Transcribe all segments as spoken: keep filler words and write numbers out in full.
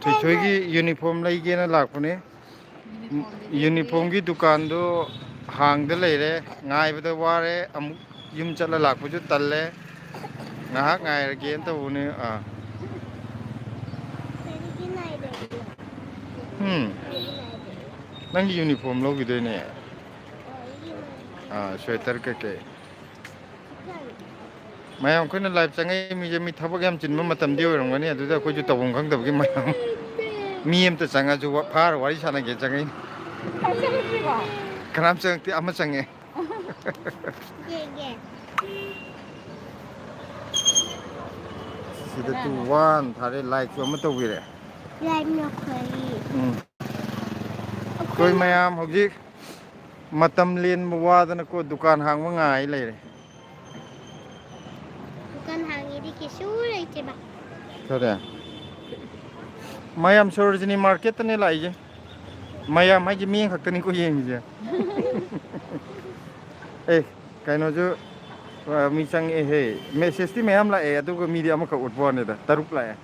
ꯊꯣꯏꯊꯣꯏꯒꯤ uniform ꯂꯩꯒꯦꯅ ꯂꯥꯛꯄꯅꯦ꯫ ꯌꯨꯅꯤꯐꯣꯔꯝꯒꯤ ꯗꯨꯀꯥꯟꯗꯣ ꯍꯥꯡꯗ ꯂꯩꯔꯦ꯫ ꯉꯥꯏꯕꯗ ꯋꯥꯔꯦ꯫ ꯑꯃꯨꯛ ꯌꯨꯝ ꯆꯠꯂ ꯂꯥꯛꯄꯁꯨ ꯇꯜꯂꯦ꯫ ꯉꯥꯏꯍꯥꯛ ꯉꯥꯏꯔꯒꯦꯅ ꯇꯧꯕꯅꯦ꯫ ꯑꯥ꯫ ꯎꯝ꯫ ꯅꯪꯒꯤ ꯌꯨꯅꯤꯐꯣꯔꯝ ꯂꯧꯈꯤꯗꯣꯏꯅꯦ꯫ ꯑꯥ, ꯁ꯭ꯋꯦꯇꯔ ꯀꯩꯀꯩ꯫ ꯃꯌꯥꯝ ꯑꯩꯈꯣꯏꯅ ꯂꯥꯏꯚ ꯆꯪꯉꯛꯏ ꯃꯤꯁꯦ ꯃꯤ ꯊꯕꯛ ꯌꯥꯝ ꯆꯤꯟꯕ ꯃꯇꯝꯗꯤ ꯑꯣꯏꯔꯝꯒꯅꯤ, ꯑꯗꯨꯗ ꯑꯩꯈꯣꯏꯁꯨ ꯇꯧꯐꯝ ꯈꯪꯗꯕꯒꯤ ꯃꯌꯥꯝ ꯃꯤ ꯑꯃꯇ ꯆꯪꯉꯁꯨ ꯋꯥ-, ꯐꯥꯔ ꯋꯥꯔꯤ ꯁꯥꯟꯅꯒꯦ ꯆꯪꯉꯛꯏꯅꯤ꯫ ꯀꯅꯥꯝ ꯆꯪꯉꯛꯇꯦ, ꯑꯃ ꯆꯪꯉꯛꯑꯦ꯫ ꯁꯤꯗ ꯇꯨ ꯋꯥꯟ ꯊꯥꯔꯦ, ꯂꯥꯏꯛꯁꯨ ꯑꯃ ꯇꯧꯕꯤꯔꯦ꯫ ꯂꯥꯏꯛ ꯅꯈꯣꯏ꯫ ꯎꯝ꯫ ꯑꯩꯈꯣꯏ ꯃꯌꯥꯝ ꯍꯧꯖꯤꯛ ꯃꯇꯝ ꯂꯦꯟꯕ ꯋꯥꯗꯅꯀꯣ ꯗꯨꯀꯥꯟ ꯍꯥꯡꯕ ꯉꯥꯏ ꯂꯩꯔꯦ꯫ ꯗꯨꯀꯥꯟ ꯍꯥꯡꯉꯤꯗꯤ ꯀꯩꯁꯨ ꯂꯩꯇꯦꯕ꯫ ꯀꯔꯤ? ꯃꯌꯥꯝ ꯁꯣꯔꯣꯖꯤꯅꯤ ꯃꯥꯔꯀꯦꯠꯇꯅꯦ ꯂꯥꯛꯏꯁꯦ꯫ ꯃꯌꯥꯝ ꯍꯥꯏꯁꯦ ꯃꯤ ꯑꯃꯈꯛꯇꯅꯤꯀꯣ ꯌꯦꯡꯉꯤꯁꯦ꯫ ꯑꯦ, ꯀꯩꯅꯣꯁꯨ, ꯑ, ꯃꯤ ꯆꯪꯉꯛꯑꯦꯍꯦ꯫ ꯃꯦꯁꯦꯖꯇꯤ ꯃꯌꯥꯝ ꯂꯥꯛꯑꯦ, ꯑꯗꯨꯒ ꯃꯤꯗꯤ ꯑꯃꯈꯛ ꯎꯠꯄ ꯋꯥꯅꯤꯗ, ꯇꯔꯨꯛ ꯂꯥꯛꯑꯦ꯫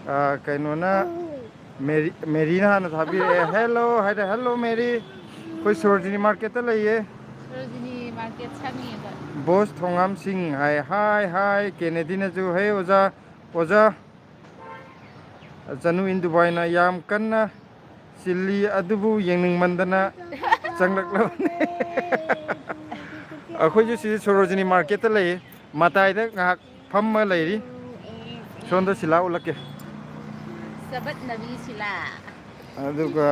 ꯑ, ꯀꯩꯅꯣꯅ, ꯃꯦꯔꯤ, ꯃꯦꯔꯤꯅ ꯍꯥꯟꯅ ꯊꯥꯕꯤꯔꯛꯑꯦ꯫ "Hello" ꯍꯥꯏꯔꯦ꯫ "Hello, ꯃꯦꯔꯤ꯫ ꯑꯩꯈꯣꯏ ꯁꯣꯔꯣꯖꯤꯅꯤ ꯃꯥꯔꯀꯦꯠꯇ ꯂꯩꯌꯦ꯫ ꯁꯣꯔꯣꯖꯤꯅꯤ ꯃꯥꯔꯀꯦꯠ ꯁꯪꯉꯦꯕ꯫ ꯕꯣꯁ ꯊꯣꯉꯥꯝ ꯁꯤꯡ" ꯍꯥꯏ꯫ "Hi, hi." ꯀꯦꯅꯦꯗꯤꯅꯁꯨ, "Hey, ꯑꯣꯖꯥ, ꯑꯣꯖꯥ꯫ ꯆꯅꯨ ꯏꯟ ꯗꯨꯕꯥꯏꯅ ꯌꯥꯝ ꯀꯟꯅ ꯆꯤꯜꯂꯤ, ꯑꯗꯨꯕꯨ ꯌꯦꯡꯅꯤꯡꯃꯟꯗꯅ ꯆꯪꯂꯛꯂꯕꯅꯤ꯫" ꯑꯩꯈꯣꯏꯁꯨ ꯁꯤꯗ ꯁꯣꯔꯣꯖꯤꯅꯤ ꯃꯥꯔꯀꯦꯠꯇ ꯂꯩꯌꯦ꯫ ꯃꯇꯥꯏꯗ ꯉꯥꯏꯍꯥꯛ ꯐꯝꯃ ꯂꯩꯔꯤ꯫ ꯁꯣꯝꯗ ꯁꯤꯂꯥ ꯎꯠꯂꯛꯀꯦ꯫ ꯆꯕꯠꯅꯕꯤ ꯁꯤꯂꯥ꯫ ꯑꯗꯨꯒ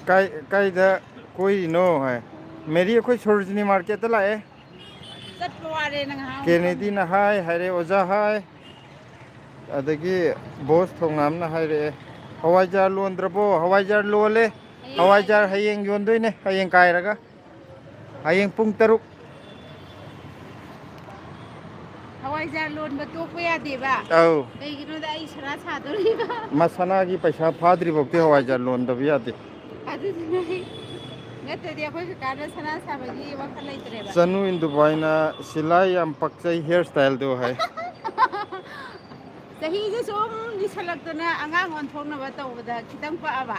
ꯀꯥꯏ-, ꯀꯥꯏꯗ ꯀꯣꯏꯔꯤꯅꯣ ꯍꯥꯏ꯫ "ꯃꯦꯔꯤ, ꯑꯩꯈꯣꯏ ꯁꯣꯔꯣꯖꯤꯅꯤ ꯃꯥꯔꯀꯦꯠꯇ ꯂꯥꯛꯑꯦ꯫" ꯆꯠꯄ ꯋꯥꯔꯦ ꯅꯪ ꯉꯥꯏꯍꯥꯛ꯫ ꯀꯦꯅꯦꯗꯤꯅ "Hi" ꯍꯥꯏꯔꯦ, "ꯑꯣꯖꯥ hi꯫" ꯑꯗꯒꯤ ꯕꯣꯁ ꯊꯣꯉꯥꯝꯅ ꯍꯥꯏꯔꯛꯑꯦ, "ꯍꯋꯥꯏꯖꯥꯔ ꯂꯣꯟꯗ꯭ꯔꯕꯣ?" ꯍꯋꯥꯏꯖꯥꯔ ꯂꯣꯜꯂꯦ꯫ ꯍꯌꯦꯡ ꯍꯋꯥꯏꯖꯥꯔ ꯀꯥꯏꯗ? ꯍꯌꯦꯡ ꯌꯣꯟꯗꯣꯏꯅꯦ, ꯍꯌꯦꯡ ꯀꯥꯏꯔꯒ꯫ ꯍꯌꯦꯡ ꯄꯨꯡ ꯇꯔꯨꯛ꯫ ꯍꯋꯥꯏꯖꯥꯔ ꯂꯣꯟꯕ ꯇꯣꯛꯄ ꯌꯥꯗꯦꯕ꯫ ꯑꯧ꯫ ꯀꯩꯒꯤꯅꯣꯗ ꯑꯩ ꯁꯅꯥ ꯁꯥꯗꯧꯔꯤꯕ꯫ ꯃꯁꯅꯥꯒꯤ ꯄꯩꯁꯥ ꯐꯥꯗ꯭ꯔꯤꯐꯥꯎꯗꯤ ꯍꯋꯥꯏꯖꯥꯔ ꯂꯣꯟꯗꯕ ꯌꯥꯗꯦ꯫ ꯑꯗꯨꯗꯨꯅ ꯑꯩ, ꯅꯠꯇ꯭ꯔꯗꯤ ꯑꯩꯈꯣꯏ ꯀꯀꯥꯅ ꯁꯅꯥ ꯁꯥꯕꯒꯤ ꯋꯥꯈꯜ ꯂꯩꯇ꯭ꯔꯦꯕ꯫ ꯆꯅꯨ ꯏꯟ ꯗꯨꯕꯥꯏꯅ "ꯁꯤꯂꯥ ꯌꯥꯝ ꯄꯛꯆꯩ ꯍꯤꯌꯔ ꯁ꯭ꯇꯥꯏꯜꯗꯣ" ꯍꯥꯏ꯫ ꯆꯍꯤꯁꯦ ꯁꯨꯝ ꯂꯤꯁꯜꯂꯛꯇꯅ ꯑꯉꯥꯡ ꯑꯣꯟꯊꯣꯛꯅꯕ ꯇꯧꯕꯗ ꯈꯤꯇꯪ ꯄꯛꯑꯕ꯫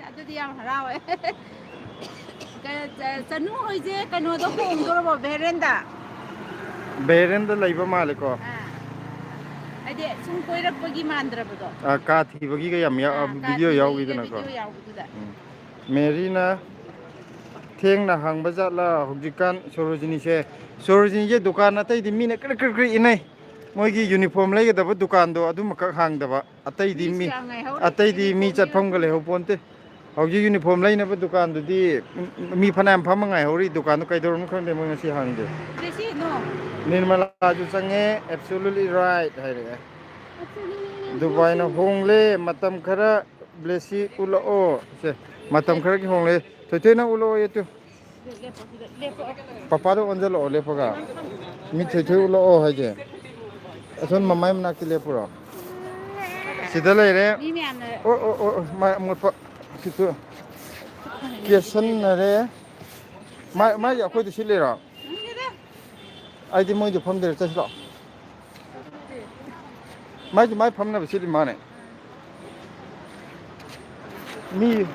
ꯑꯗꯨꯗꯤ ꯌꯥꯝ ꯍꯔꯥꯎꯋꯦ꯫ ꯀ-, ꯆ-, ꯆꯅꯨ ꯍꯣꯏꯁꯦ ꯀꯩꯅꯣꯗ ꯍꯣꯡꯗꯣꯔꯕꯣ, ꯚꯦꯔꯦꯟꯗ? ꯚꯦꯔꯦꯟꯗ ꯂꯩꯕ ꯃꯥꯜꯂꯦꯀꯣ꯫ ꯑꯥ꯫ ꯍꯥꯏꯗꯤ ꯁꯨꯝ ꯀꯣꯏꯔꯛꯄꯒꯤ ꯃꯥꯟꯗ꯭ꯔꯕꯗꯣ꯫ ꯑꯥ, ꯀꯥ ꯊꯤꯕꯒꯤꯒ ꯌꯥꯝ ꯌꯥꯎ-, ꯑꯥ, ꯀꯥ ꯚꯤꯗꯤꯑꯣ ꯊꯤꯕꯒꯤꯒ ꯌꯥꯎꯈꯤꯗꯅꯀꯣ꯫ ꯚꯤꯗꯤꯑꯣ ꯌꯥꯎꯕꯗꯨꯗ꯫ ꯎꯝ꯫ ꯃꯦꯔꯤꯅ ꯊꯦꯡꯅ ꯍꯥꯡꯕ ꯖꯥꯠꯂꯥ ꯍꯧꯖꯤꯛꯀꯥꯟ ꯁꯣꯔꯣꯖꯤꯅꯤꯁꯦ? ꯁꯣꯔꯣꯖꯤꯅꯤꯁꯦ ꯗꯨꯀꯥꯟ ꯑꯇꯩꯗꯤ ꯃꯤꯅ ꯀ꯭ꯔꯤꯛ ꯀ꯭ꯔꯤꯛ ꯀ꯭ꯔꯤꯛ ꯏꯟꯅꯩ꯫ ꯃꯣꯏꯒꯤ ꯌꯨꯅꯤꯐꯣꯔꯝ ꯂꯩꯒꯗꯕ ꯗꯨꯀꯥꯟꯗꯣ ꯑꯗꯨꯃꯈꯛ ꯍꯥꯡꯗꯕ꯫ ꯑꯇꯩꯗꯤ ꯃꯤ ꯃꯤ, ꯀꯌꯥ ꯉꯥꯏꯍꯧꯔꯦ? ꯑꯇꯩꯗꯤ ꯃꯤ ꯌꯨꯅꯤꯐꯣꯔꯝ ꯆꯠꯐꯝꯒ ꯂꯩꯍꯧ ꯂꯩꯍꯧꯄꯣꯟꯇꯦ꯫ ꯍꯧꯖꯤꯛ ꯌꯨꯅꯤꯐꯣꯔꯝ ꯂꯩꯅꯕ ꯗꯨꯀꯥꯟꯗꯨꯗꯤ ꯃꯤ ꯐꯅꯌꯥꯝ ꯐꯝꯃ ꯉꯥꯏꯍꯧꯔꯤ꯫ ꯗꯨꯀꯥꯟꯗꯣ ꯀꯩꯗꯧꯔꯝꯅꯣ ꯈꯪꯗꯦ, ꯃꯣꯏ ꯉꯁꯤ ꯍꯥꯡꯗꯦ꯫ ꯖꯦꯁꯤ, no꯫ ꯅꯤꯔꯃꯂꯥꯁꯨ ꯆꯪꯉꯦ, absolutely right ꯍꯥꯏꯔꯛꯑꯦ꯫ Absolutely right꯫ ꯗꯨꯕꯥꯏꯅ ꯍꯣꯡꯂꯦ, ꯃꯇꯝ ꯈꯔ ꯕ꯭ꯂꯦꯁꯤ ꯎꯠꯂꯛꯑꯣ꯫ ꯁꯦ, ꯃꯇꯝ ꯈꯔꯒꯤ ꯍꯣꯡꯂꯦ꯫ ꯊꯣꯏꯊꯣꯏꯅ ꯎꯠꯂꯛꯑꯣ, ꯌꯦ ꯇꯨ꯫ ꯂꯦꯞꯄꯣ, ꯁꯤꯗ ꯂꯦꯞꯄꯣ꯫ ꯄꯄꯥꯗ ꯑꯣꯟꯁꯤꯜꯂꯛꯑꯣ, ꯂꯦꯞꯄꯒ꯫ ꯃꯤ ꯊꯣꯏꯊꯣꯏ ꯎꯠꯂꯛꯑꯣ ꯍꯥꯏꯁꯦ꯫ ꯑꯁꯣꯝ ꯃꯃꯥꯏ ꯃꯅꯥꯛꯇ ꯂꯦꯞꯄꯨꯔꯣ꯫ ꯁꯤꯗ ꯂꯩꯔꯦ꯫ ꯃꯤ ꯃꯌꯥꯝꯅ ꯑꯣ, ꯑꯣ, ꯑꯣ, ꯑꯣ, ꯃꯥꯏ ꯑꯃꯣꯠꯄ꯫ ꯁꯤꯁꯨ ꯀꯦꯁꯟꯅꯔꯦ꯫ ꯃꯥꯏ, ꯃꯥꯏꯁꯦ ꯑꯩꯈꯣꯏꯗ ꯁꯤꯠꯂꯤꯔꯣ? ꯈꯪꯗꯦꯗ꯫ ꯑꯩꯗꯤ ꯃꯣꯏꯗ ꯐꯝꯗꯣꯏꯔ, ꯆꯠꯁꯤ ꯂꯥꯛꯑꯣ꯫ ꯃꯥꯏꯗꯤ ꯃꯥꯏ ꯐꯝꯅꯕ ꯁꯤꯗꯤ ꯃꯥꯅꯦ꯫ ꯃꯤ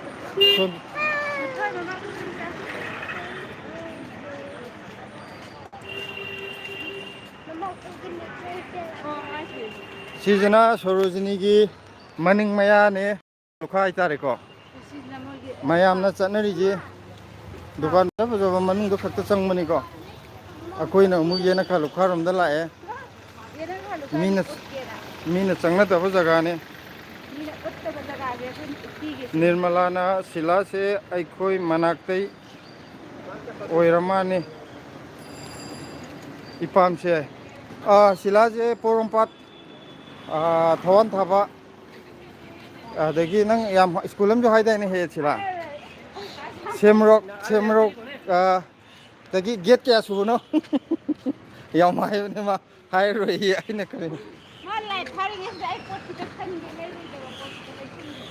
ꯁꯣꯝ-, ꯁꯤꯁꯤꯅ ꯁꯣꯔꯣꯖꯤꯅꯤꯒꯤ ꯃꯅꯤꯡ ꯃꯌꯥꯅꯦ꯫ ꯂꯨꯈꯥ ꯍꯥꯏꯇꯥꯔꯦꯀꯣ꯫ ꯁꯤꯁꯤꯅ ꯃꯣꯏꯒꯤ ꯃꯌꯥꯝꯅ ꯆꯠꯅꯔꯤꯁꯦ ꯗꯨꯀꯥꯟ ꯐꯖ ꯐꯖꯕ ꯃꯅꯨꯡꯗ ꯈꯛꯇ ꯆꯪꯕꯅꯤꯀꯣ꯫ ꯑꯩꯈꯣꯏꯅ ꯑꯃꯨꯛ ꯌꯦꯅꯈꯥ ꯂꯨꯈꯥꯔꯣꯝꯗ ꯂꯥꯛꯑꯦ꯫ ꯌꯦꯅꯈꯥ ꯂꯨꯈꯥ ꯃꯤꯅ, ꯎꯠꯀꯦꯅ꯫ ꯃꯤꯅ ꯆꯪꯅꯗꯕ ꯖꯒꯥꯅꯤ꯫ ꯃꯤꯅ ꯎꯠꯇꯕ ꯖꯒꯥꯁꯦ ꯑꯩꯈꯣꯏꯅ ꯎꯠꯄꯤꯒꯦ ꯁꯤꯅꯤ꯫ ꯅꯤꯔꯃꯂꯥꯅ ꯁꯤꯂꯥꯁꯦ ꯑꯩꯈꯣꯏ ꯃꯅꯥꯛꯇꯩ ꯑꯣꯏꯔ ꯃꯥꯅꯤ꯫ ꯏꯄꯥꯝꯁꯦ꯫ ꯑꯥ, ꯁꯤꯂꯥꯁꯦ ꯄꯣꯔꯣꯝꯄꯥꯠ, ꯑꯥ, ꯊꯋꯥꯟ ꯊꯥꯕ꯫ ꯑꯗꯒꯤ ꯅꯪ ꯌꯥꯝ ꯁ꯭ꯀꯨꯜ ꯑꯃꯁꯨ ꯍꯥꯏꯗꯥꯏꯅꯦ ꯍꯦꯛ ꯁꯤꯂꯥ? ꯁꯦꯝꯔꯣꯛ, ꯁꯦꯝꯔꯣꯛ, ꯑꯥ, ꯑꯗꯒꯤ ꯒꯦꯠ ꯀꯌꯥ ꯁꯨꯕꯅꯣ? ꯌꯥꯝ ꯍꯥꯏꯕꯅꯦ ꯃꯥ꯫ ꯍꯥꯏꯔꯣꯏꯌꯦ ꯑꯩꯅ ꯀꯔꯤꯅꯣ꯫ ꯃꯥ ꯂꯥꯏ ꯊꯥꯔꯤꯉꯩꯁꯤꯗ ꯑꯩ ꯄꯣꯠ ꯈꯤꯇ ꯈꯟꯒꯦ, ꯂꯩꯔꯣꯏꯗꯕ ꯄꯣꯠ ꯈꯤꯇ ꯂꯩꯁꯤꯟꯒꯦ꯫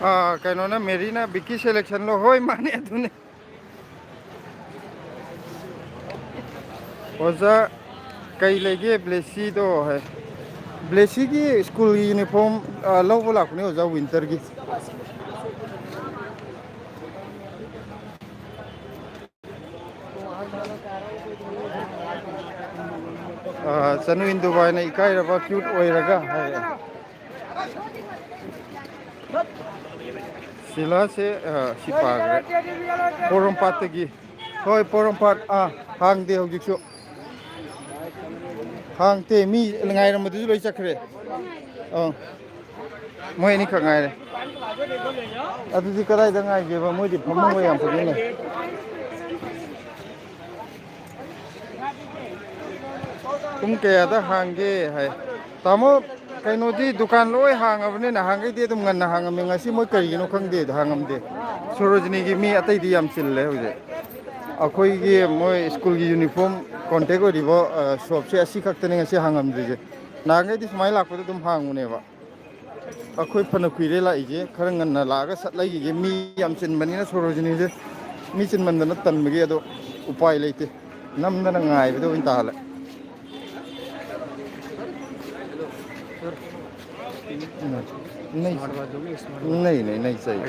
ꯑꯥ, ꯀꯩꯅꯣꯅ, ꯃꯦꯔꯤꯅ ꯕꯤꯀꯤ ꯁꯦꯂꯦꯛꯁꯟꯂꯣ? ꯍꯣꯏ, ꯃꯥꯅꯦ, ꯑꯗꯨꯅꯦ꯫ ꯑꯣꯖꯥ, ꯀꯩ ꯂꯩꯒꯦ ꯕ꯭ꯂꯦꯁꯤꯗꯣ ꯍꯥꯏ꯫ ꯕ꯭ꯂꯦꯁꯤꯒꯤ ꯁ꯭ꯀꯨꯜꯒꯤ ꯌꯨꯅꯤꯐꯣꯔꯝ, ꯑ, ꯂꯧꯕ ꯂꯥꯛꯄꯅꯦ ꯑꯣꯖꯥ, ꯋꯤꯟꯇꯔꯒꯤ꯫ ꯑ, ꯆꯅꯨ ꯏꯟꯗꯨꯕꯥꯏꯅ ꯏꯀꯥꯏꯔꯕ ꯀ꯭ꯌꯨꯠ ꯑꯣꯏꯔꯒ ꯍꯥꯏꯔꯦ꯫ ꯁꯤꯂꯥꯁꯦ, ꯑ, ꯁꯤ ꯄꯥꯈ꯭ꯔꯦ꯫ ꯄꯣꯔꯣꯝꯄꯥꯠꯇꯒꯤ꯫ ꯍꯣꯏ, ꯄꯣꯔꯣꯝꯄꯥꯠ꯫ ꯑꯥ, ꯍꯥꯡꯗꯦ ꯍꯧꯖꯤꯛꯁꯨ꯫ ꯍꯥꯡꯇꯦ, ꯃꯤ ꯉꯥꯏꯔꯝꯕꯗꯨꯁꯨ ꯂꯣꯏ ꯆꯠꯈ꯭ꯔꯦ꯫ ꯑꯥ, ꯃꯣꯏ ꯑꯅꯤꯈꯛ ꯉꯥꯏꯔꯦ꯫ ꯑꯗꯨꯗꯤ ꯀꯗꯥꯏꯗ ꯉꯥꯏꯒꯦꯕ? ꯃꯣꯏꯗꯤ ꯐꯃꯨꯡꯒ ꯌꯥꯝ ꯐꯖꯅ ꯂꯩ꯫ ꯄꯨꯡ ꯀꯌꯥꯗ ꯍꯥꯡꯒꯦ ꯍꯥꯏ꯫ ꯇꯥꯃꯣ, ꯀꯩꯅꯣꯗꯤ ꯗꯨꯀꯥꯟ ꯂꯣꯏ ꯍꯥꯡꯉꯕꯅꯤ, ꯅꯍꯥꯟꯈꯩꯗꯤ ꯑꯗꯨꯝ ꯉꯟꯅ ꯍꯥꯡꯉꯝꯃꯤ꯫ ꯉꯁꯤ ꯃꯣꯏ ꯀꯔꯤꯒꯤꯅꯣ ꯈꯪꯗꯦ, ꯍꯥꯡꯉꯝꯗꯦ꯫ ꯁꯣꯔꯣꯖꯤꯅꯤꯒꯤ ꯃꯤ ꯑꯇꯩꯗꯤ ꯌꯥꯝ ꯆꯤꯜꯂꯦ ꯍꯧꯖꯤꯛ꯫ ꯑꯩꯈꯣꯏꯒꯤ ꯃꯣꯏ ꯁ꯭ꯀꯨꯜꯒꯤ ꯌꯨꯅꯤꯐꯣꯔꯝ ꯀꯣꯟꯇꯦꯛ ꯑꯣꯏꯔꯤꯕ, ꯑ, ꯁꯣꯞꯁꯦ ꯑꯁꯤ ꯈꯛꯇꯅꯤ ꯉꯁꯤ ꯍꯥꯡꯉꯝꯗ꯭ꯔꯤꯁꯦ꯫ ꯅꯍꯥꯟꯈꯩꯗꯤ ꯁꯨꯃꯥꯏꯅ ꯂꯥꯛꯄꯗ ꯑꯗꯨꯝ ꯍꯥꯡꯕꯅꯦꯕ꯫ ꯑꯩꯈꯣꯏ ꯐꯅ ꯀꯨꯏꯔꯦ ꯂꯥꯛꯏꯁꯦ, ꯈꯔ ꯉꯟꯅ ꯂꯥꯛꯑꯒ ꯁꯠ ꯂꯩꯈꯤꯒꯦ꯫ ꯃꯤ ꯌꯥꯝ ꯆꯤꯟꯕꯅꯤꯅ ꯁꯣꯔꯣꯖꯤꯅꯤꯁꯦ, ꯃꯤ ꯆꯤꯟꯃꯟꯗꯅ ꯇꯟꯕꯒꯤ, ꯑꯗꯣ ꯎꯄꯥꯏ ꯂꯩꯇꯦ, ꯅꯝꯗꯅ ꯉꯥꯏꯕꯗ ꯑꯣꯏꯅ ꯇꯥꯍꯜꯂꯦ꯫ ꯎꯝ꯫ ꯅꯩ-, ꯅꯩ-, ꯅꯩ-, ꯅꯩ ꯆꯩ꯫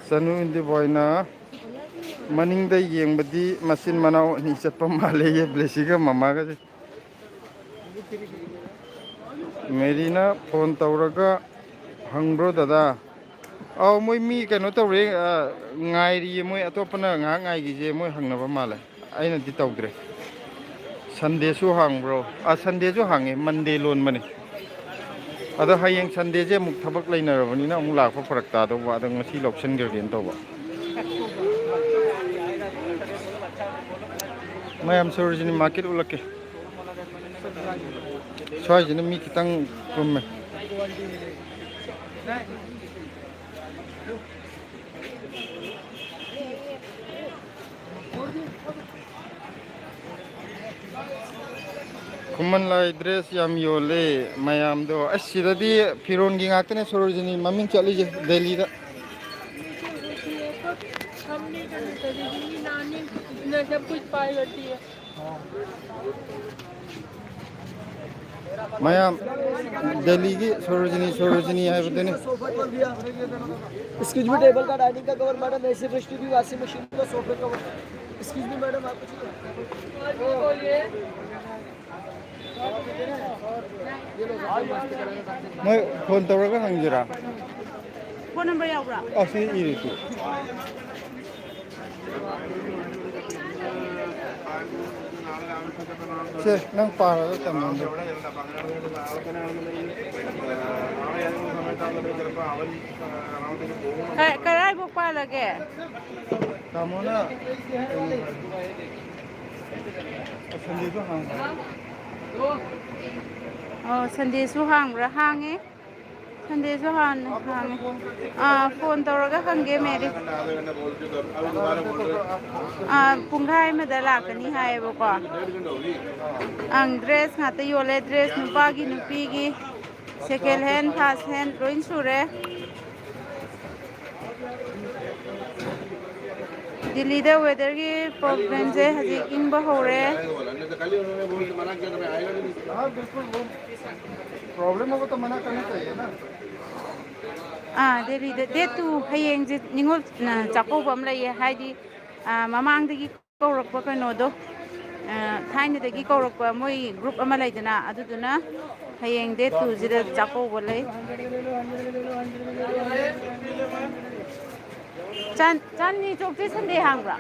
ꯆꯅꯨ ꯏꯟꯗꯤꯕꯣꯏꯅ ꯃꯅꯤꯡꯗ ꯌꯦꯡꯕꯗꯤ ꯃꯆꯤꯟ ꯃꯅꯥꯎ ꯑꯅꯤ ꯆꯠꯄ ꯃꯥꯜꯂꯦꯌꯦ, ꯕ꯭ꯂꯦꯁꯤꯒ ꯃꯃꯥꯒꯁꯦ꯫ ꯃꯦꯔꯤꯅ ꯐꯣꯟ ꯇꯧꯔꯒ ꯍꯪꯕ꯭ꯔꯣ, ꯗꯗꯥ? ꯑꯧ, ꯃꯣꯏ ꯃꯤ ꯀꯩꯅꯣ ꯇꯧꯔꯦ, ꯑ, ꯉꯥꯏꯔꯤꯌꯦ꯫ ꯃꯣꯏ ꯑꯇꯣꯞꯄꯅ ꯉꯥꯏꯍꯥꯛ ꯉꯥꯏꯈꯤꯁꯦ, ꯃꯣꯏ ꯍꯪꯅꯕ ꯃꯥꯜꯂꯦ꯫ ꯑꯩꯅꯗꯤ ꯇꯧꯗ꯭ꯔꯦ꯫ ꯁꯟꯗꯦꯁꯨ ꯍꯥꯡꯕ꯭ꯔꯣ? ꯑ, ꯁꯟꯗꯦꯁꯨ ꯍꯥꯡꯉꯦ, ꯃꯟꯗꯦ ꯂꯣꯟꯕꯅꯦ꯫ ꯑꯗꯣ ꯍꯌꯦꯡ ꯁꯟꯗꯦꯁꯦ ꯑꯃꯨꯛ ꯊꯕꯛ ꯂꯩꯅꯔꯕꯅꯤꯅ ꯑꯃꯨꯛ ꯂꯥꯛꯄ ꯐꯔꯛ ꯇꯥꯗꯧꯕ, ꯑꯗꯣ ꯉꯁꯤ ꯂꯧꯁꯟꯈ꯭ꯔꯒꯦꯅ ꯇꯧꯕ꯫ ꯃꯌꯥꯝ ꯁꯣꯔꯣꯖꯤꯅꯤ ꯃꯥꯔꯀꯦꯠ ꯎꯠꯂꯛꯀꯦ꯫ ꯁ꯭ꯋꯥꯏꯁꯤꯅ ꯃꯤ ꯈꯤꯇꯪ ꯀꯨꯝꯃꯦ꯫ ꯈꯨꯃꯟ ꯂꯥꯏ ꯗ꯭ꯔꯦꯁ ꯌꯥꯝ ꯌꯣꯜꯂꯦ ꯃꯌꯥꯝꯗꯣ꯫ ꯑꯁ, ꯁꯤꯗꯗꯤ ꯐꯤꯔꯣꯟꯒꯤ ꯉꯥꯛꯇꯅꯦ ꯁꯣꯔꯣꯖꯤꯅꯤ ꯃꯃꯤꯡ ꯆꯠꯂꯤꯁꯦ ꯗꯦꯜꯂꯤꯗ꯫ ꯃꯌꯥꯝ ꯗꯦꯜꯂꯤꯒꯤ ꯁꯣꯔꯣꯖꯤꯅꯤ, ꯁꯣꯔꯣꯖꯤꯅꯤ ꯍꯥꯏꯕꯗꯨꯅꯤ꯫ Excuse me, table का, dining का cover, madam, A C fridge, T V, washing machine का, sofa cover। Excuse me, madam, आपको चाहिए? ꯃꯣꯏ ꯐꯣꯟ ꯇꯧꯔꯒ ꯍꯪꯁꯤꯔꯥ? ꯐꯣꯟ ꯅꯝꯕꯔ ꯌꯥꯎꯕ꯭ꯔꯥ? ꯑꯁꯤ ꯏꯔꯤꯁꯤ꯫ ꯁꯦ, ꯅꯪ ꯄꯥꯔꯒ ꯇꯝꯃꯣ꯫ ꯀ-, ꯀꯔꯥꯏꯕꯨꯛ ꯄꯥꯜꯂꯒꯦ? ꯇꯥꯃꯣꯅ ꯁꯟꯗꯦꯁꯨ ꯍꯥꯡꯕ꯭ꯔꯥ? ꯑꯣ, ꯁꯟꯗꯦꯁꯨ ꯍꯥꯡꯕ꯭ꯔꯥ? ꯍꯥꯡꯉꯦ꯫ ꯁꯟꯗꯦꯁꯨ ꯍꯥꯟꯅ ꯍꯥꯡꯉꯦ꯫ ꯑꯥ, ꯐꯣꯟ ꯇꯧꯔꯒ ꯍꯪꯒꯦ, ꯃꯦꯔꯤ꯫ ꯑꯥ, ꯄꯨꯡꯈꯥꯏ ꯑꯃꯗ ꯂꯥꯛꯀꯅꯤ ꯍꯥꯏꯌꯦꯕꯀꯣ꯫ ꯑꯪ, ꯗ꯭ꯔꯦꯁ ꯉꯥꯛꯇ ꯌꯣꯜꯂꯦ, ꯗ꯭ꯔꯦꯁ ꯅꯨꯄꯥꯒꯤ, ꯅꯨꯄꯤꯒꯤ, ꯁꯦꯀꯦꯟ ꯍꯦꯟ, ꯐꯥꯔꯁ ꯍꯦꯟ ꯂꯣꯏ ꯁꯨꯔꯦ꯫ ꯗꯤꯜꯂꯤꯗ ꯋꯦꯗꯔꯒꯤ ꯄ꯭ꯔꯣꯕ꯭ꯂꯦꯝꯁꯦ ꯍꯧꯖꯤꯛ ꯏꯪꯕ ꯍꯧꯔꯦ꯫ हाँ, बिल्कुल, वो प्रॉब्लम होगा तो मना करना चाहिए ना। ꯑꯥ, ꯗꯦꯜꯂꯤꯗ ꯗꯦꯠ ꯇꯨ, ꯍꯌꯦꯡꯁꯦ ꯅꯤꯉꯣꯜ, ꯑ, ꯆꯥꯛꯀꯧꯕ ꯑꯃ ꯂꯩꯌꯦ, ꯍꯥꯏꯗꯤ, ꯑ, ꯃꯃꯥꯡꯗꯒꯤ ꯀꯧꯔꯛꯄ ꯀꯩꯅꯣꯗꯣ, ꯑ, ꯊꯥꯏꯅꯗꯒꯤ ꯀꯧꯔꯛꯄ ꯃꯣꯏ ꯒ꯭ꯔꯨꯞ ꯑꯃ ꯂꯩꯗꯅ, ꯑꯗꯨꯗꯨꯅ ꯍꯌꯦꯡ ꯗꯦꯠ ꯇꯨꯁꯤꯗ ꯆꯥꯛꯀꯧꯕ ꯂꯩ꯫ ꯆꯥꯟ-, ꯆꯥꯟꯗꯅꯤ ꯆꯣꯛꯁꯦ ꯁꯟꯗꯦ ꯍꯥꯡꯕ꯭ꯔꯥ?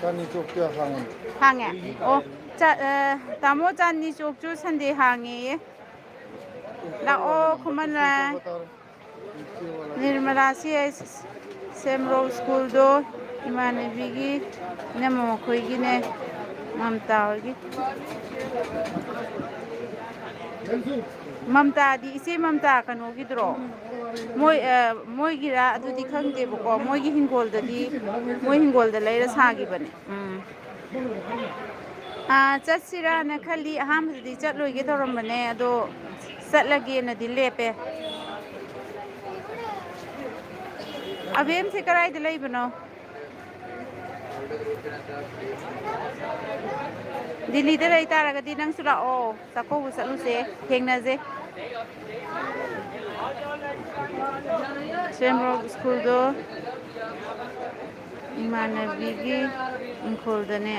ꯆꯥꯟꯗꯅꯤ ꯆꯣꯛꯁꯦ ꯍꯥꯡꯉꯤ꯫ ꯍꯥꯡꯉꯦ? ꯑꯣ, ꯆꯥ-, ꯑ, ꯇꯥꯃꯣ, ꯆꯥꯟꯗꯅꯤ ꯆꯣꯛꯁꯨ ꯁꯟꯗꯦ ꯍꯥꯡꯉꯦꯌꯦ꯫ ꯂꯥꯛꯑꯣ, ꯈꯨꯃꯟ ꯂꯥꯏ꯫ ꯅꯤꯔꯃꯂꯥ ꯁꯤ ꯑꯩꯆ ꯁꯦꯝꯔꯧ ꯁ꯭ꯀꯨꯜꯗꯣ ꯏꯃꯥꯟꯅꯕꯤꯒꯤ ꯏꯅꯝꯃ ꯃꯈꯣꯏꯒꯤꯅꯦ, ꯃꯝꯇꯥ ꯍꯣꯏꯒꯤ꯫ ꯃꯝꯇꯥꯗꯤ ꯏꯆꯦ ꯃꯝꯇꯥ ꯀꯩꯅꯣꯒꯤꯗꯨꯔꯣ? ꯃꯣꯏ, ꯑ, ꯃꯣꯏꯒꯤꯔꯥ ꯑꯗꯨꯗꯤ ꯈꯪꯗꯦꯕꯀꯣ, ꯃꯣꯏꯒꯤ ꯍꯤꯡꯒꯣꯜꯗꯗꯤ, ꯃꯣꯏ ꯍꯤꯡꯒꯣꯜꯗ ꯂꯩꯔ ꯁꯥꯈꯤꯕꯅꯦ꯫ ꯎꯝ꯫ ꯑꯥ, ꯆꯠꯁꯤꯔꯥꯅ ꯈꯜꯂꯤ꯫ ꯑꯍꯥꯟꯕꯗꯗꯤ ꯆꯠꯂꯣꯏꯒꯦ ꯇꯧꯔꯝꯕꯅꯦ, ꯑꯗꯣ ꯆꯠꯂꯒꯦꯅꯗꯤ ꯂꯦꯞꯄꯦ꯫ ꯑꯕꯦꯝꯁꯦ ꯀꯗꯥꯏꯗ ꯂꯩꯕꯅꯣ? ꯗꯤꯜꯂꯤꯗ ꯂꯩ ꯇꯥꯔꯒꯗꯤ ꯅꯪꯁꯨ ꯂꯥꯛꯑꯣ, ꯆꯥꯛꯀꯧꯕ ꯆꯠꯂꯨꯁꯦ, ꯊꯦꯡꯅꯁꯦ꯫ ꯁꯦꯝꯔꯣꯛ ꯁ꯭ꯀꯨꯜꯗꯣ ꯏꯃꯥꯟꯅꯕꯤꯒꯤ ꯏꯪꯈꯣꯜꯗꯅꯦ꯫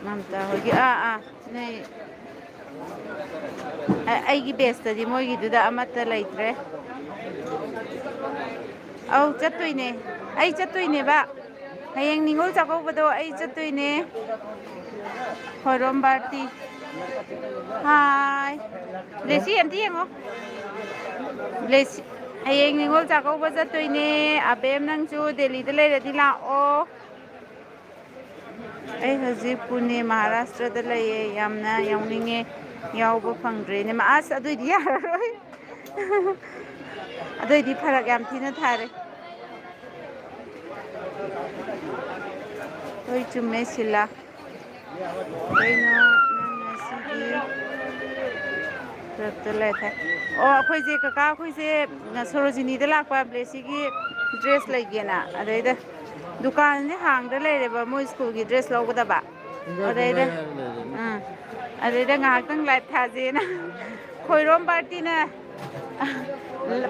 ꯃꯝꯇꯥ ꯍꯣꯏꯒꯤ, ꯑꯥ, ꯑꯥ, ꯅꯣꯏ, ꯑ-, ꯑꯩꯒꯤ ꯕꯦꯁꯇꯗꯤ ꯃꯣꯏꯒꯤꯗꯨꯗ ꯑꯃꯠꯇ ꯂꯩꯇ꯭ꯔꯦ꯫ ꯑꯧ, ꯆꯠꯇꯣꯏꯅꯦ꯫ ꯑꯩ ꯆꯠꯇꯣꯏꯅꯦꯕ꯫ ꯍꯌꯦꯡ ꯅꯤꯉꯣꯜ ꯆꯥꯛꯀꯧꯕꯗꯣ ꯑꯩ ꯆꯠꯇꯣꯏꯅꯦ꯫ ꯈꯣꯏꯔꯣꯝ ꯕꯥꯔꯇꯤ꯫ ꯍꯥꯏ꯫ ꯂꯦꯁꯤ, ꯑꯝꯇ ꯌꯦꯡꯉꯣ꯫ ꯂꯦꯁꯤ, ꯍꯌꯦꯡ ꯅꯤꯉꯣꯜ ꯆꯥꯛꯀꯧꯕ ꯆꯠꯇꯣꯏꯅꯦ꯫ ꯑꯕꯦꯝ, ꯅꯪꯁꯨ ꯗꯦꯜꯂꯤꯗ ꯂꯩꯔꯗꯤ ꯂꯥꯛꯑꯣ꯫ ꯑꯩ ꯍꯧꯖꯤꯛ ꯄꯨꯅꯦ, ꯃꯍꯥꯔꯥꯁꯇ꯭ꯔꯗ ꯂꯩꯌꯦ꯫ ꯌꯥꯝꯅ ꯌꯥꯎꯅꯤꯡꯉꯦ, ꯌꯥꯎꯕ ꯐꯪꯗ꯭ꯔꯦꯅꯦ꯫ ꯃꯥ, ꯑꯁ, ꯑꯗꯨꯏꯗꯤ ꯌꯥꯔꯔꯣꯏ꯫ ꯑꯗꯨꯏꯗꯤ ꯐꯔꯛ ꯌꯥꯝ ꯊꯤꯅ ꯊꯥꯔꯦ꯫ ꯍꯣꯏ, ꯆꯨꯝꯃꯦ, ꯁꯤꯂꯥ꯫ ꯀꯩꯅꯣ ꯅꯪ ꯉꯁꯤꯗꯤ ꯐꯔꯛꯇ ꯂꯩ ꯊꯥꯏ? ꯑꯣ, ꯑꯩꯈꯣꯏꯁꯦ, ꯀꯀꯥ ꯑꯩꯈꯣꯏꯁꯦ ꯁꯣꯔꯣꯖꯤꯅꯤꯗ ꯂꯥꯛꯄ, ꯕ꯭ꯂꯦꯁꯤꯒꯤ ꯗ꯭ꯔꯦꯁ ꯂꯩꯒꯦꯅ꯫ ꯑꯗꯩꯗ ꯗꯨꯀꯥꯟꯁꯦ ꯍꯥꯡꯗ ꯂꯩꯔꯦꯕ, ꯃꯣꯏ ꯁ꯭ꯀꯨꯜꯒꯤ ꯗ꯭ꯔꯦꯁ ꯂꯧꯒꯗꯕ꯫ ꯑꯗꯩꯗ, ꯎꯝ, ꯑꯗꯩꯗ ꯉꯥꯏꯍꯥꯛꯇꯪ ꯂꯥꯏꯚ ꯊꯥꯁꯦꯅ ꯈꯣꯏꯔꯣꯝ ꯄꯥꯔꯇꯤꯅ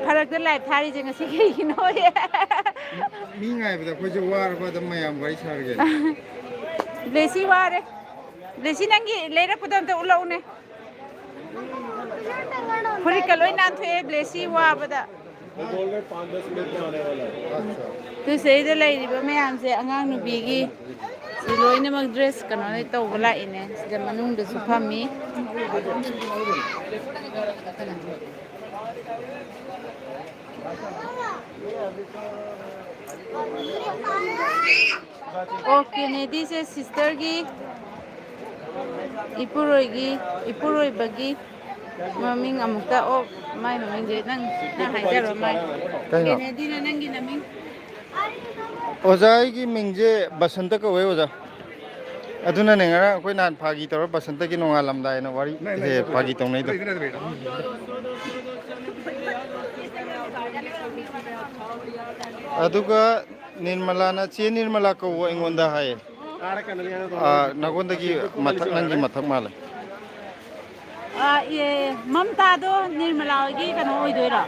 ꯐꯔꯛꯇ ꯂꯥꯏꯚ ꯊꯥꯔꯤꯁꯦ ꯉꯁꯤ ꯀꯩꯒꯤꯅꯣ? ꯃꯤ ꯉꯥꯏꯕꯗ ꯑꯩꯈꯣꯏꯁꯦ ꯋꯥꯔꯕ ꯑꯗꯨꯝ ꯃꯌꯥꯝ ꯋꯥꯔꯤ ꯁꯥꯔꯒꯦ꯫ ꯕ꯭ꯂꯦꯁꯤ ꯋꯥꯔꯦ꯫ ꯕ꯭ꯂꯦꯁꯤ, ꯅꯪꯒꯤ ꯂꯩꯔꯛꯄꯗꯣ ꯑꯝꯇ ꯎꯠꯂꯛꯎꯅꯦ꯫ ꯐꯨꯔꯤꯠꯀ ꯂꯣꯏ ꯅꯥꯟꯊꯣꯛꯑꯦ ꯕ꯭ꯂꯦꯁꯤ ꯋꯥꯕꯗ꯫ ꯑꯗꯨ ꯁꯤꯗꯩꯗ ꯂꯩꯔꯤꯕ ꯃꯌꯥꯝꯁꯦ ꯑꯉꯥꯡ ꯅꯨꯄꯤꯒꯤ ꯁꯤ ꯂꯣꯏꯅꯃꯛ ꯗ꯭ꯔꯦꯁ ꯀꯩꯅꯣ ꯇꯧꯕ ꯂꯥꯛꯏꯅꯦ꯫ ꯁꯤꯗ ꯃꯅꯨꯡꯗꯁꯨ ꯐꯝꯃꯤ꯫ ꯑꯣ, ꯀꯦꯅꯦꯗꯤꯁꯦ ꯁꯤꯁꯇꯔꯒꯤ ꯏꯄꯨꯔꯣꯏꯒꯤ, ꯏꯄꯨꯔꯣꯏꯕꯒꯤ ꯃꯃꯤꯡ ꯑꯃꯨꯛꯇ, ꯑꯣ, ꯃꯥꯏ ꯃꯃꯤꯡꯁꯦ ꯅꯪ, ꯅꯪ ꯍꯥꯏꯖꯔꯣ, ꯃꯥꯏ꯫ ꯀꯩꯅꯣ? ꯀꯦꯅꯦꯗꯤꯅ ꯅꯪꯒꯤ ꯅꯃꯤꯡ? ꯑꯣꯖꯥ, ꯑꯩꯒꯤ ꯃꯤꯡꯁꯦ ꯕꯁꯟꯇ ꯀꯧꯋꯦ, ꯑꯣꯖꯥ꯫ ꯑꯗꯨꯅꯅꯦ ꯉꯔꯥꯡ ꯑꯩꯈꯣꯏ ꯅꯍꯥꯟ ꯐꯥꯒꯤ ꯇꯧꯔ ꯕꯁꯟꯇꯒꯤ ꯅꯣꯡꯉꯥꯜꯂꯝꯗꯥꯏꯅ ꯋꯥꯔꯤ ꯐꯥꯒꯤ ꯇꯧꯅꯩꯗꯣ꯫ ꯑꯗꯨꯒ ꯅꯤꯔꯃꯂꯥꯅ, "ꯆꯦ ꯅꯤꯔꯃꯂꯥ ꯀꯧꯋꯣ ꯑꯩꯉꯣꯟꯗ" ꯍꯥꯏꯌꯦ꯫ ꯑꯥ, ꯅꯉꯣꯟꯗꯒꯤ ꯃꯊꯛ, ꯅꯪꯒꯤ ꯃꯊꯛ ꯃꯥꯜꯂꯦ꯫ ꯑꯥ, ꯑꯦ, ꯃꯝꯇꯥꯗꯣ ꯅꯤꯔꯃꯂꯥ ꯍꯣꯏꯒꯤ ꯀꯩꯅꯣ ꯑꯣꯏꯗꯣꯏꯔꯣ?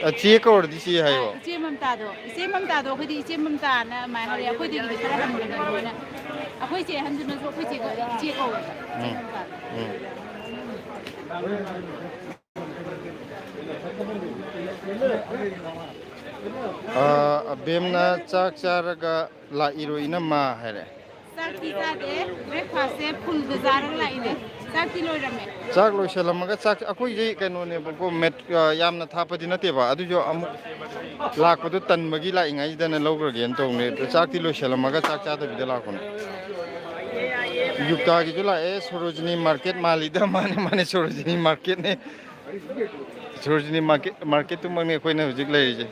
ꯑ, ꯆꯦ ꯀꯧꯔꯗꯤ ꯆꯦ ꯍꯥꯏꯌꯣ꯫ ꯑꯥ, ꯏꯆꯦ ꯃꯝꯇꯥꯗꯣ, ꯏꯆꯦ ꯃꯝꯇꯥꯗꯣ, ꯑꯩꯈꯣꯏꯗꯤ ꯏꯆꯦ ꯃꯝꯇꯥꯅ ꯑꯗꯨꯃꯥꯏꯅ ꯍꯧꯔꯦ꯫ ꯑꯩꯈꯣꯏꯗꯒꯤꯗꯤ ꯈꯔ ꯍꯟꯕꯅꯤꯅ ꯑꯩꯈꯣꯏ ꯆꯦ ꯑꯍꯟꯗꯨꯅꯁꯨ ꯑꯩꯈꯣꯏ ꯆꯦ ꯀꯧ-, ꯏꯆꯦ ꯀꯧꯋꯦꯕ, ꯏꯆꯦ ꯎꯝ꯫ ꯃꯝꯇꯥꯗꯣ꯫ ꯎꯝ꯫ ꯑꯥ, ꯑꯕꯦꯝꯅ, "ꯆꯥꯛ ꯆꯥꯔꯒ ꯂꯥꯛꯏꯔꯣ ꯏꯅꯝꯃ?" ꯍꯥꯏꯔꯦ꯫ ꯆꯥꯛꯇꯤ ꯆꯥꯗꯦ, breakfastꯁꯦ fullꯗ ꯆꯥꯔꯒ ꯂꯥꯛꯏꯅꯦ꯫ ꯆꯥꯛꯇꯤ ꯂꯣꯏꯔꯝꯃꯦ꯫ ꯆꯥꯛ ꯂꯣꯏꯁꯜꯂꯝꯃꯒ ꯆꯥꯛ, ꯑꯩꯈꯣꯏꯁꯦ ꯀꯩꯅꯣꯅꯦꯕꯀꯣ, ꯃꯦꯠ-, ꯑ, ꯌꯥꯝꯅ ꯊꯥꯞꯄꯗꯤ ꯅꯠꯇꯦꯕ, ꯑꯗꯨꯁꯨ ꯑꯃꯨꯛ ꯂꯥꯛꯄꯗꯣ ꯇꯟꯕꯒꯤ ꯂꯥꯛꯏꯉꯩꯗꯅ ꯂꯧꯈ꯭ꯔꯒꯦꯅ ꯇꯧꯕꯅꯦ꯫ ꯑꯗꯣ ꯆꯥꯛꯇꯤ ꯂꯣꯏꯁꯜꯂꯝꯃꯒ ꯆꯥꯛ ꯆꯥꯗꯕꯤꯗ ꯂꯥꯛꯄꯅꯦ꯫ ꯌꯨꯛꯇꯥꯒꯤꯁꯨ ꯂꯥꯛꯑꯦ, ꯁꯣꯔꯣꯖꯤꯅꯤ market ꯃꯥꯜꯂꯤꯗ꯫ ꯃꯥꯅꯦ, ꯃꯥꯅꯦ, ꯁꯣꯔꯣꯖꯤꯅꯤ marketꯅꯦ꯫ ꯁꯣꯔꯣꯖꯤꯅꯤ market, marketꯇꯨꯃꯛꯅꯤ ꯑꯩꯈꯣꯏꯅ ꯍꯧꯖꯤꯛ ꯂꯩꯔꯤꯁꯦ꯫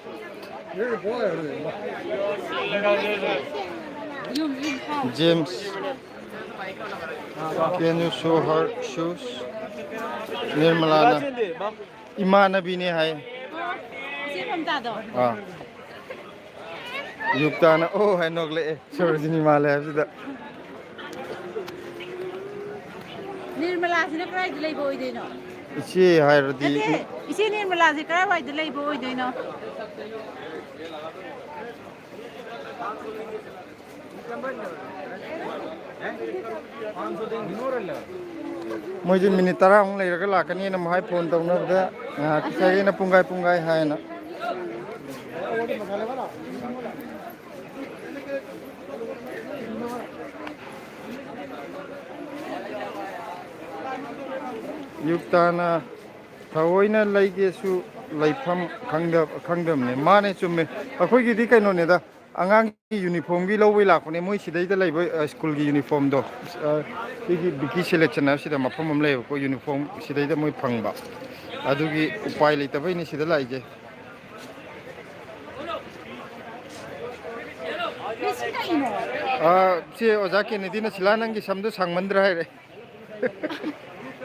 James, can you show her shoes? ꯅꯤꯔꯃꯂꯥꯅ ꯏꯃꯥꯟꯅꯕꯤꯅꯦ ꯍꯥꯏ꯫ ꯏꯆꯦ ꯃꯝꯇꯥꯗꯣ? ꯑꯥ꯫ ꯌꯨꯛꯇꯥꯅ "ꯑꯣ" ꯍꯥꯏ ꯅꯣꯛꯂꯛꯑꯦ, ꯁꯣꯔꯣꯖꯤꯅꯤ ꯃꯥꯜꯂꯦ ꯍꯥꯏꯕꯁꯤꯗ꯫ ꯅꯤꯔꯃꯂꯥꯁꯤꯅ ꯀꯗꯥꯏꯗ ꯂꯩꯕ ꯑꯣꯏꯗꯣꯏꯅꯣ? ꯏꯆꯦ ꯍꯥꯏꯔꯗꯤ ꯅꯠꯇꯦ, ꯏꯆꯦ ꯅꯤꯔꯃꯂꯥꯁꯦ ꯀꯗꯥꯏꯋꯥꯏꯗ ꯂꯩꯕ ꯑꯣꯏꯗꯣꯏꯅꯣ? ꯃꯣꯏꯁꯦ minute ꯇꯔꯥꯃꯨꯛ ꯂꯩꯔꯒ ꯂꯥꯛꯀꯅꯤꯅ ꯑꯃꯨꯛ ꯍꯥꯏ phone ꯇꯧꯅꯕꯗ, ꯉꯥꯏꯍꯥꯛꯀꯤ ꯁꯥꯏꯒꯤꯅ ꯄꯨꯡꯈꯥꯏ ꯄꯨꯡꯈꯥꯏ ꯍꯥꯏꯅ꯫ ꯌꯨꯛꯇꯥꯅ ꯊꯑꯣꯏꯅ ꯂꯩꯒꯦꯁꯨ ꯂꯩꯐꯝ ꯈꯪꯗ-, ꯈꯪꯗꯕꯅꯦ꯫ ꯃꯥꯅꯦ, ꯆꯨꯝꯃꯦ꯫ ꯑꯩꯈꯣꯏꯒꯤꯗꯤ ꯀꯩꯅꯣꯅꯦꯗ, ꯑꯉꯥꯡꯒꯤ uniformꯒꯤ ꯂꯧꯕꯩ ꯂꯥꯛꯄꯅꯦ꯫ ꯃꯣꯏ ꯁꯤꯗꯩꯗ ꯂꯩꯕ, ꯑ, schoolꯒꯤ uniformꯗꯣ, ꯑ, ꯁꯤꯒꯤ ꯕꯤꯀꯤ selection ꯍꯥꯏꯕꯁꯤꯗ ꯃꯐꯝ ꯑꯃ ꯂꯩꯌꯦꯕꯀꯣ, uniform ꯁꯤꯗꯩꯗ ꯃꯣꯏ ꯐꯪꯕ꯫ ꯑꯗꯨꯒꯤ ꯎꯄꯥꯏ ꯂꯩꯇꯕꯩꯅꯦ ꯁꯤꯗ ꯂꯥꯛꯏꯁꯦ꯫ ꯃꯤꯁꯤ ꯀꯩꯅꯣ? ꯑꯥ, ꯁꯤ ꯑꯣꯖꯥ ꯀꯦꯅꯦꯗꯤꯅ, "ꯁꯤꯂꯥ, ꯅꯪꯒꯤ ꯁꯝꯗꯣ ꯁꯥꯡꯃꯟꯗ꯭ꯔꯥ?" ꯍꯥꯏꯔꯦ꯫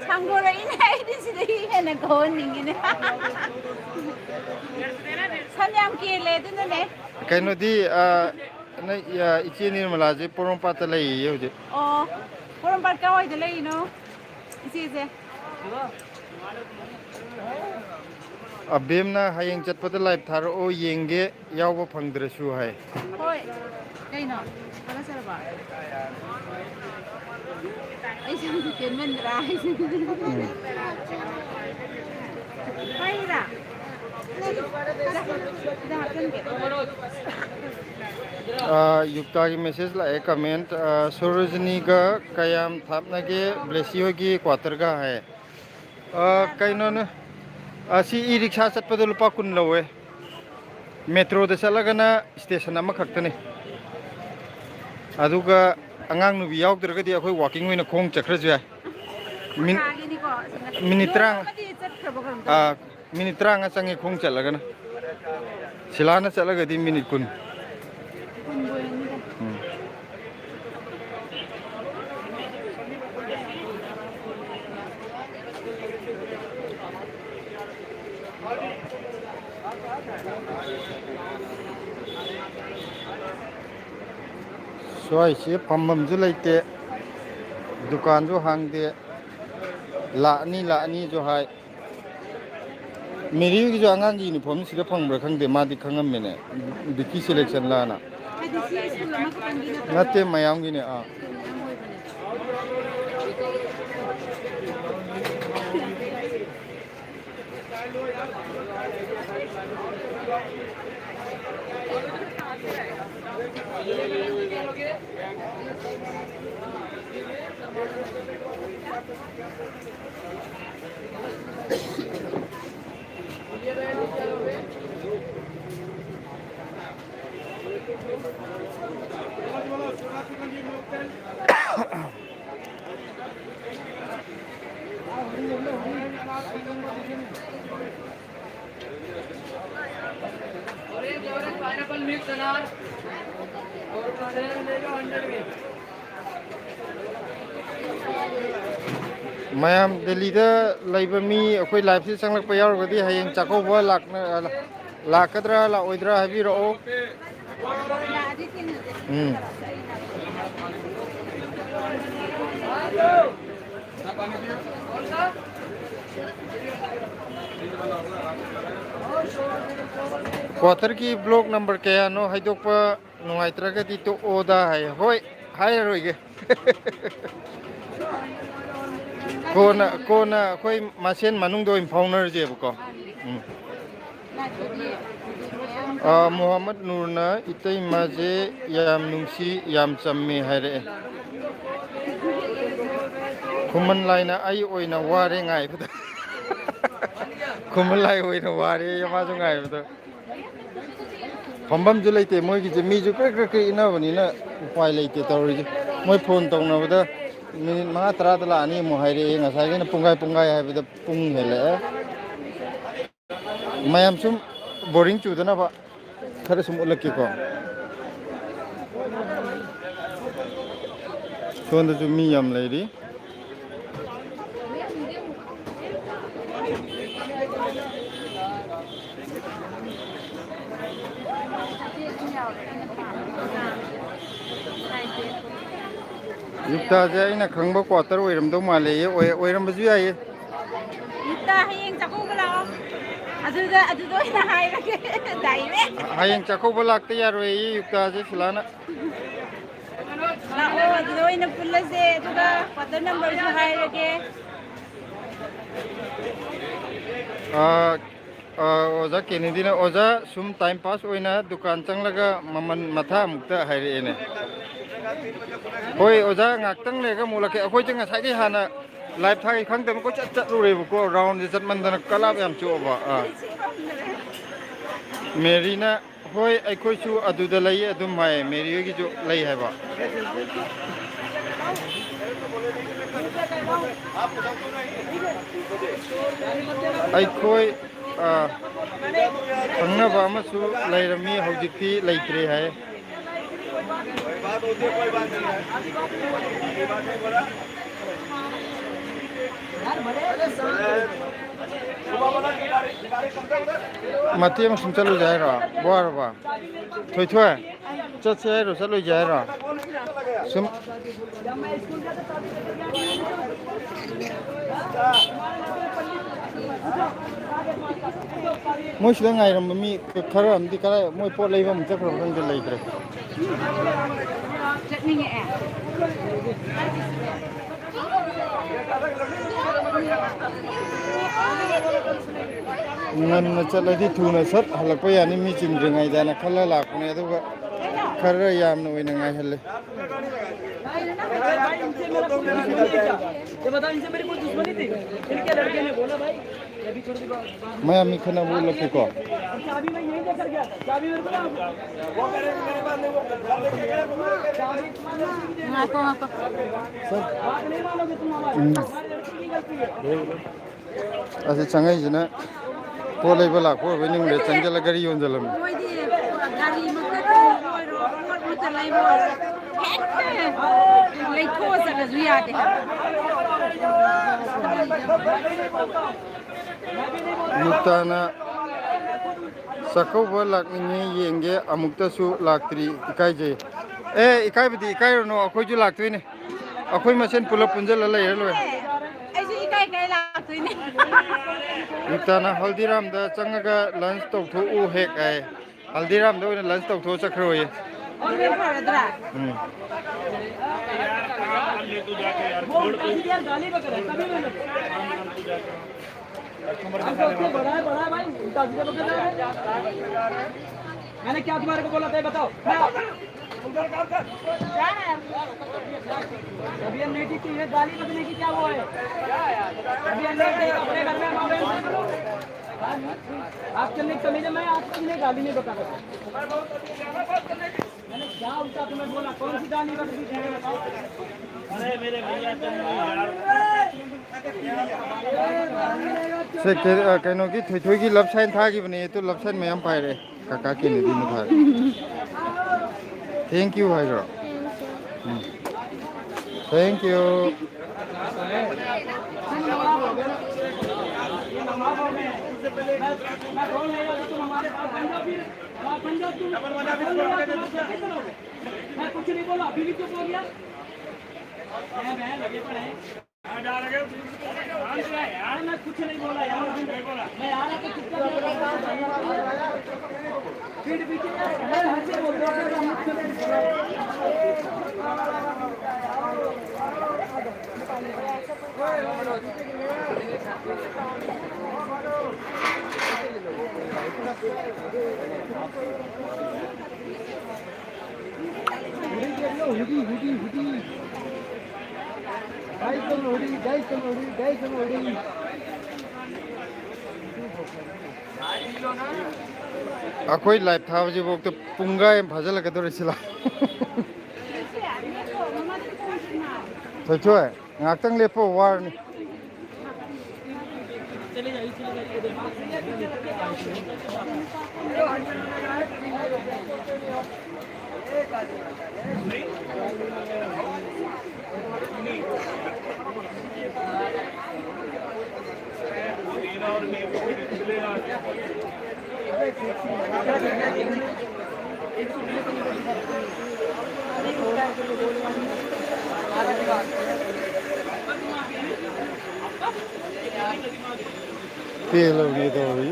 ꯁꯥꯡꯗꯣꯔꯛꯏꯅꯦ, ꯑꯩꯗꯤ ꯁꯤꯗꯒꯤ ꯍꯦꯟꯅ ꯀꯛꯍꯟꯅꯤꯡꯉꯤꯅꯦ꯫ ꯁꯝ ꯌꯥꯝ ꯀꯦꯜꯂꯦ ꯑꯗꯨꯅꯅꯦ꯫ ꯀꯩꯅꯣꯗꯤ, ꯑꯥ, ꯅꯣꯏ, ꯑꯥ, ꯏꯆꯦ ꯅꯤꯔꯃꯂꯥꯁꯦ ꯄꯣꯔꯣꯝꯄꯥꯠꯇ ꯂꯩꯌꯦ ꯍꯧꯖꯤꯛ꯫ ꯑꯣ, ꯄꯣꯔꯣꯝꯄꯥꯠ ꯀꯥꯏꯋꯥꯏꯗ ꯂꯩꯔꯤꯅꯣ ꯏꯆꯦꯁꯦ? ꯑꯕꯦꯝꯅ, "ꯍꯌꯦꯡ ꯆꯠꯄꯗ live ꯊꯥꯔꯛꯑꯣ, ꯌꯦꯡꯒꯦ, ꯌꯥꯎꯕ ꯐꯪꯗ꯭ꯔꯁꯨ" ꯍꯥꯏ꯫ ꯍꯣꯏ꯫ ꯀꯩꯅꯣ? ꯊꯥꯒꯠꯆꯔꯕ? ꯑꯩꯁꯦ ꯍꯧꯖꯤꯛ ꯇꯦꯟꯃꯟꯗ꯭ꯔꯥ ꯍꯥꯏꯁꯤꯅꯤ꯫ ꯎꯝ꯫ ꯄꯥꯏꯔꯤꯔꯥ? ꯁꯤꯗ ꯍꯥꯞꯆꯤꯟꯒꯦ꯫ ꯑꯥ, ꯌꯨꯛꯇꯥꯒꯤ message ꯂꯥꯛꯑꯦ, comment, ꯑꯥ, "ꯁꯣꯔꯣꯖꯤꯅꯤꯒ ꯀꯌꯥꯝ ꯊꯥꯞꯅꯒꯦ, ꯕ꯭ꯂꯦꯁꯤ ꯍꯣꯏꯒꯤ quarter ꯒ?" ꯍꯥꯏ꯫ ꯑꯥ, ꯀꯩꯅꯣꯅꯦ, ꯑꯥ, ꯁꯤ e-rickshaw ꯆꯠꯄꯗ ꯂꯨꯄꯥ ꯀꯨꯟ ꯂꯧꯋꯦ꯫ Metro ꯗ ꯆꯠꯂꯒꯅ station ꯑꯃꯈꯛꯇꯅꯤ꯫ ꯑꯗꯨꯒ ꯑꯉꯥꯡ ꯅꯨꯕꯤ ꯌꯥꯎꯗ꯭ꯔꯒꯗꯤ ꯑꯩꯈꯣꯏ walking ꯑꯣꯏꯅ ꯈꯣꯡ ꯆꯠꯈ꯭ꯔꯁꯨ ꯌꯥꯏ꯫ ꯃꯤꯟ-, ꯀꯥꯒꯤꯅꯤꯀꯣ꯫ ꯃꯤꯅꯤꯠ ꯇꯔꯥ꯫ ꯅꯣꯡꯃꯗꯤ ꯆꯠꯈ꯭ꯔꯕ ꯀꯩꯅꯣꯝ ꯇꯧ-, ꯑꯥ, ꯃꯤꯅꯤꯠ ꯇꯔꯥꯃꯉꯥ ꯆꯪꯉꯦ ꯈꯣꯡ ꯆꯠꯂꯒꯅ꯫ ꯁꯤꯂꯥꯅ ꯆꯠꯂꯒꯗꯤ ꯃꯤꯅꯤꯠ ꯀꯨꯟ꯫ ꯀꯨꯟꯕꯨ ꯍꯦꯟꯅꯤꯗ꯫ ꯎꯝ꯫ ꯁ꯭ꯋꯥꯏꯁꯦ ꯐꯝꯐꯝꯁꯨ ꯂꯩꯇꯦ, ꯗꯨꯀꯥꯟꯁꯨ ꯍꯥꯡꯗꯦ, ꯂꯥꯛꯑꯅꯤ ꯂꯥꯛꯑꯅꯤꯁꯨ ꯍꯥꯏ꯫ ꯃꯦꯔꯤꯒꯤꯁꯨ ꯑꯉꯥꯡꯒꯤ uniform ꯁꯤꯗ ꯐꯪꯕ꯭ꯔꯥ ꯈꯪꯗꯦ, ꯃꯥꯗꯤ ꯈꯪꯉꯝꯃꯤꯅꯦ, ꯕꯤꯀꯤ selection ꯂꯥꯅ꯫ ꯍꯥꯏꯗꯤ ꯁꯤ ꯁ꯭ꯀꯨꯜ ꯑꯃꯈꯛꯇꯪꯒꯤ ꯅꯠꯇ꯭ꯔꯣ? ꯅꯠꯇꯦ, ꯃꯌꯥꯝꯒꯤꯅꯦ꯫ ꯑꯥ꯫ ꯁ꯭ꯀꯨꯜ ꯃꯌꯥꯝ ꯑꯣꯏꯕꯅꯦ꯫ Orange, orange, pineapple mix, अनार। ꯃꯌꯥꯝ ꯗꯦꯜꯂꯤꯗ ꯂꯩꯕ ꯃꯤ ꯑꯩꯈꯣꯏ ꯂꯥꯏꯐꯁꯤ ꯆꯪꯂꯛꯄ ꯌꯥꯎꯔꯒꯗꯤ ꯍꯌꯦꯡ ꯆꯥꯛꯀꯧꯕ ꯂꯥꯛꯅ-, ꯂꯥꯛꯀꯗ꯭ꯔꯥ ꯂꯥꯛꯑꯣꯏꯗ꯭ꯔꯥ ꯍꯥꯏꯕꯤꯔꯛꯑꯣ꯫ ꯎꯝ꯫ ꯀ꯭ꯋꯥꯇꯔꯒꯤ ꯕ꯭ꯂꯣꯛ ꯅꯝꯕꯔ ꯀꯌꯥꯅꯣ ꯍꯥꯏꯗꯣꯛꯄ ꯅꯨꯡꯉꯥꯏꯇ꯭ꯔꯒꯗꯤ ꯇꯣꯛꯑꯣꯗ ꯍꯥꯏ꯫ ꯍꯣꯏ, ꯍꯥꯏꯔꯔꯣꯏꯒꯦ꯫ ꯀꯣꯟꯅ, ꯀꯣꯟꯅ ꯑꯩꯈꯣꯏ ꯃꯁꯦꯟ ꯃꯅꯨꯡꯗ ꯑꯣꯏꯅ ꯐꯥꯎꯅꯔꯁꯦꯕꯀꯣ꯫ ꯎꯝ꯫ ꯑ, ꯃꯨꯍꯝꯃꯗ ꯅꯨꯔꯅ ꯏꯇꯩꯃꯁꯦ ꯌꯥꯝ ꯅꯨꯡꯁꯤ, ꯌꯥꯝ ꯆꯝꯃꯤ ꯍꯥꯏꯔꯛꯑꯦ꯫ ꯈꯨꯃꯟ ꯂꯥꯏꯅ ꯑꯩ ꯑꯣꯏꯅ ꯋꯥꯔꯦ ꯉꯥꯏꯕꯗ꯫ ꯈꯨꯃꯟ ꯂꯥꯏ ꯑꯣꯏꯅ ꯋꯥꯔꯦ ꯃꯥꯁꯨ ꯉꯥꯏꯕꯗ꯫ ꯐꯝꯐꯝꯁꯨ ꯂꯩꯇꯦ ꯃꯣꯏꯒꯤꯁꯦ, ꯃꯤꯁꯨ ꯀ꯭ꯔꯤꯛ ꯀ꯭ꯔꯤꯛ ꯀ꯭ꯔꯤꯛ ꯏꯟꯅꯕꯅꯤꯅ ꯎꯄꯥꯏ ꯂꯩꯇꯦ ꯇꯧꯔꯤꯁꯦ꯫ ꯃꯣꯏ ꯐꯣꯟ ꯇꯧꯅꯕꯗ ꯃꯤꯅꯤꯠ ꯃꯉꯥ ꯇꯔꯥꯗ ꯂꯥꯛꯑꯅꯤ ꯑꯃꯨꯛ ꯍꯥꯏꯔꯛꯑꯦ, ꯉꯁꯥꯏꯒꯤꯅ ꯄꯨꯡꯈꯥꯏ ꯄꯨꯡꯈꯥꯏ ꯍꯥꯏꯕꯗ ꯄꯨꯡ ꯍꯦꯜꯂꯛꯑꯦ꯫ ꯃꯌꯥꯝ ꯁꯨꯝ ꯕꯣꯔꯤꯡ ꯆꯨꯗꯅꯕ ꯈꯔ ꯁꯨꯝ ꯎꯠꯂꯛꯀꯦꯀꯣ꯫ ꯁꯣꯝꯗꯁꯨ ꯃꯤ ꯌꯥꯝ ꯂꯩꯔꯤ꯫ ꯌꯨꯛꯇꯥꯁꯦ ꯑꯩꯅ ꯈꯪꯕ ꯀ꯭ꯋꯥꯇꯔ ꯑꯣꯏꯔꯝꯗꯧ ꯃꯥꯜꯂꯦ꯫ ꯑꯣꯏ-, ꯑꯣꯏꯔꯝꯕꯁꯨ ꯌꯥꯏꯌꯦ꯫ ꯌꯨꯛꯇꯥ ꯍꯌꯦꯡ ꯆꯥꯛꯀꯧꯕ ꯂꯥꯛꯑꯣ꯫ ꯑꯗꯨꯗ, ꯑꯗꯨꯗ ꯑꯣꯏꯅ ꯍꯥꯏꯔꯒꯦ꯫ Direct꯫ ꯍꯌꯦꯡ ꯆꯥꯛꯀꯧꯕ ꯂꯥꯛꯇ ꯌꯥꯔꯣꯏꯌꯦ ꯌꯨꯛꯇꯥꯁꯦ ꯁꯤꯂꯥꯅ꯫ ꯂꯥꯛꯑꯣ, ꯑꯗꯨꯗ ꯑꯣꯏꯅ ꯄꯨꯜꯂꯁꯦ, ꯑꯗꯨꯒ ꯀ꯭ꯋꯥꯇꯔ ꯅꯝꯕꯔꯁꯨ ꯍꯥꯏꯔꯒꯦ꯫ ꯑꯥ, ꯑꯥ, ꯑꯣꯖꯥ ꯀꯦꯅꯦꯗꯤꯅ, "ꯑꯣꯖꯥ, ꯁꯨꯝ ꯇꯥꯏꯝ ꯄꯥꯁ ꯑꯣꯏꯅ ꯗꯨꯀꯥꯟ ꯆꯪꯂꯒ ꯃꯃꯜ ꯃꯊꯥ ꯑꯃꯨꯛꯇ ꯍꯥꯏꯔꯛꯑꯦꯅꯦ"꯫ ꯍꯣꯏ, ꯑꯣꯖꯥ, ꯉꯥꯛꯇꯪ ꯂꯩꯔꯒ ꯑꯃꯨꯛ ꯎꯠꯂꯛꯀꯦ꯫ ꯑꯩꯈꯣꯏꯁꯦ ꯉꯁꯥꯏꯗꯩ ꯍꯥꯟꯅ ꯂꯥꯏꯚ ꯊꯥꯒꯦ ꯈꯪꯗꯕ ꯀꯣꯏꯆꯠ ꯆꯠꯂꯨꯔꯦꯕꯀꯣ, ꯔꯥꯎꯟꯁꯦ ꯆꯠꯃꯟꯗꯅ ꯀꯂꯥꯞ ꯌꯥꯝ ꯆꯣꯛꯑꯕ꯫ ꯑꯥ꯫ ꯃꯦꯔꯤꯅ, "ꯍꯣꯏ, ꯑꯩꯈꯣꯏꯁꯨ ꯑꯗꯨꯗ ꯂꯩ" ꯑꯗꯨꯝ ꯍꯥꯏ, ꯃꯦꯔꯤ ꯍꯣꯏꯒꯤꯁꯨ ꯂꯩ ꯍꯥꯏꯕ꯫ ꯑꯩꯈꯣꯏ, ꯑ, ꯈꯪꯅꯕ ꯑꯃꯁꯨ ꯂꯩꯔꯝꯃꯤ, ꯍꯧꯖꯤꯛꯇꯤ ꯂꯩꯇ꯭ꯔꯦ ꯍꯥꯏ꯫ ꯃꯇꯦꯛ ꯑꯃ ꯁꯨꯝ ꯆꯠꯂꯨꯁꯦ ꯍꯥꯏꯔꯣ? ꯋꯥꯔꯕ? ꯊꯣꯏꯊꯣꯏ, ꯆꯠꯁꯦ ꯍꯥꯏꯔꯣ, ꯆꯠꯂꯣꯏꯁꯦ ꯍꯥꯏꯔꯣ? ꯁꯨꯝ꯫ ꯃꯣꯏ ꯁꯤꯗ ꯉꯥꯏꯔꯝꯕ ꯃꯤ ꯈꯔ ꯑꯃꯗꯤ ꯀꯗꯥꯏ, ꯃꯣꯏ ꯄꯣꯠ ꯂꯩꯕ ꯑꯃꯨꯛ ꯆꯠꯈ꯭ꯔꯕ ꯈꯪꯗꯦ, ꯂꯩꯇ꯭ꯔꯦ꯫ ꯆꯠꯅꯤꯡꯉꯛꯑꯦ꯫ ꯉꯟꯅ ꯆꯠꯂꯗꯤ ꯊꯨꯅ ꯁꯠ ꯍꯜꯂꯛꯄ ꯌꯥꯅꯤ, ꯃꯤ ꯆꯤꯟꯗ꯭ꯔꯤꯉꯩꯗꯅ ꯈꯜꯂ ꯂꯥꯛꯄꯅꯦ, ꯑꯗꯨꯒ ꯈꯔ ꯌꯥꯝꯅ ꯑꯣꯏꯅ ꯉꯥꯏꯍꯜꯂꯦ꯫ ये बता, इनसे मेरी कोई दुश्मनी थी? फिर क्या लड़के ने बोला, भाई? ꯃꯌꯥꯝ ꯃꯤ ꯈꯠꯅꯕ ꯎꯠꯂꯛꯀꯦꯀꯣ꯫ ꯉꯥꯏꯈꯣ, ꯉꯥꯏꯈꯣ꯫ ꯎꯝ꯫ ꯑꯁꯤ ꯆꯪꯉꯛꯏꯁꯤꯅ ꯄꯣꯠ ꯂꯩꯕ ꯂꯥꯛꯄ ꯑꯣꯏꯕ ꯅꯤꯡꯉꯨꯔꯦ, ꯆꯪꯁꯤꯜꯂ ꯒꯥꯔꯤ ꯌꯣꯟꯁꯤꯜꯂꯝꯃꯦ꯫ ꯃꯣꯏꯗꯤ ꯒꯥꯔꯤꯃꯛꯇ ꯇꯣꯡꯕ ꯑꯣꯏꯔꯣ, ꯄꯣꯠꯃꯛꯇ ꯂꯩꯕ ꯑꯣꯏꯔꯣ, ꯍꯦꯛꯇ ꯂꯩꯊꯣꯛꯑ ꯆꯠꯂꯁꯨ ꯌꯥꯗꯦ ꯍꯥꯏꯕ꯫ ꯃꯨꯛꯇꯥꯅ ꯆꯥꯛꯀꯧꯕ ꯂꯥꯛꯅꯤꯡꯉꯤ, ꯌꯦꯡꯒꯦ, ꯑꯃꯨꯛꯇꯁꯨ ꯂꯥꯛꯇ꯭ꯔꯤ, ꯏꯀꯥꯏꯖꯩ꯫ ꯑꯦ, ꯏꯀꯥꯏꯕꯗꯤ ꯏꯀꯥꯏꯔꯨꯅꯨ, ꯑꯩꯈꯣꯏꯁꯨ ꯂꯥꯛꯇꯣꯏꯅꯦ꯫ ꯑꯩꯈꯣꯏ ꯃꯁꯦꯟ ꯄꯨꯂꯞ ꯄꯨꯟꯁꯤꯜꯂ ꯂꯩꯔ ꯂꯣꯏꯔꯦ꯫ ꯑꯩꯁꯨ ꯏꯀꯥꯏ ꯀꯥꯏ ꯂꯥꯛꯇꯣꯏꯅꯦ꯫ ꯃꯨꯛꯇꯥꯅ ꯍꯜꯗꯤꯔꯥꯝꯗ ꯆꯪꯉꯒ ꯂꯟꯁ ꯇꯧꯊꯣꯛꯎ ꯍꯦꯛ ꯍꯥꯏ꯫ ꯍꯜꯗꯤꯔꯥꯝꯗ ꯑꯣꯏꯅ ꯂꯟꯁ ꯇꯧꯊꯣꯛꯑ ꯆꯠꯈ꯭ꯔꯣꯌꯦ꯫ ꯑꯗꯨꯅ ꯐꯔꯗ꯭ꯔꯥ? ꯎꯝ꯫ मैंने क्या तुम्हारे को बोला था, ये बताओ। अभी हम नहीं थी, गाली बकने की क्या वो है? अभी हम नहीं थी, अपने घर में हमारे। आप चलने की तमीज है, मैं आज तक नहीं गाली नहीं बता सकता। मैंने क्या उल्टा तुम्हें बोला? कौन सी गाली बक दी थी, बताओ। अरे मेरे भैया, तुम यार। ꯁꯦ, ꯀꯩ-, ꯑ, ꯀꯩꯅꯣꯒꯤ ꯊꯣꯏꯊꯣꯏꯒꯤ ꯂꯞ ꯁꯥꯏꯟ ꯊꯥꯈꯤꯕꯅꯦ, ꯑꯗꯨ ꯂꯞ ꯁꯥꯏꯟ ꯃꯌꯥꯝ ꯄꯥꯏꯔꯛꯑꯦ꯫ ꯀꯀꯥ ꯀꯦꯅꯦꯗꯤꯅ ꯊꯥꯔꯦ꯫ Thank you ꯍꯥꯏꯈ꯭ꯔꯣ? Um. Thank you. मैं कुछ नहीं बोला, अभी भी चुप हो गया। मैं, मैं लगे पड़े हैं। यार, मैं कुछ नहीं बोला यार। मैं यार, आपको कितना बोला? पीठ पीछे यार, मैं हंस के बोल रहा हूँ, आप कुछ नहीं बोला। ꯑꯩꯈꯣꯏ live ꯊꯥꯕꯁꯤꯐꯥꯎꯗ ꯄꯨꯡꯈꯥꯏ ꯑꯃ ꯐꯥꯖꯤꯜꯂꯛꯀꯗꯧꯔꯦ ꯁꯤꯂꯥ꯫ ꯊꯣꯏꯊꯣꯏ, ꯉꯥꯏꯍꯥꯛꯇꯪ ꯂꯦꯞꯄꯣ, ꯋꯥꯔꯅꯤ꯫ ꯄꯦꯜꯂꯕꯅꯤ ꯇꯧꯔꯤ꯫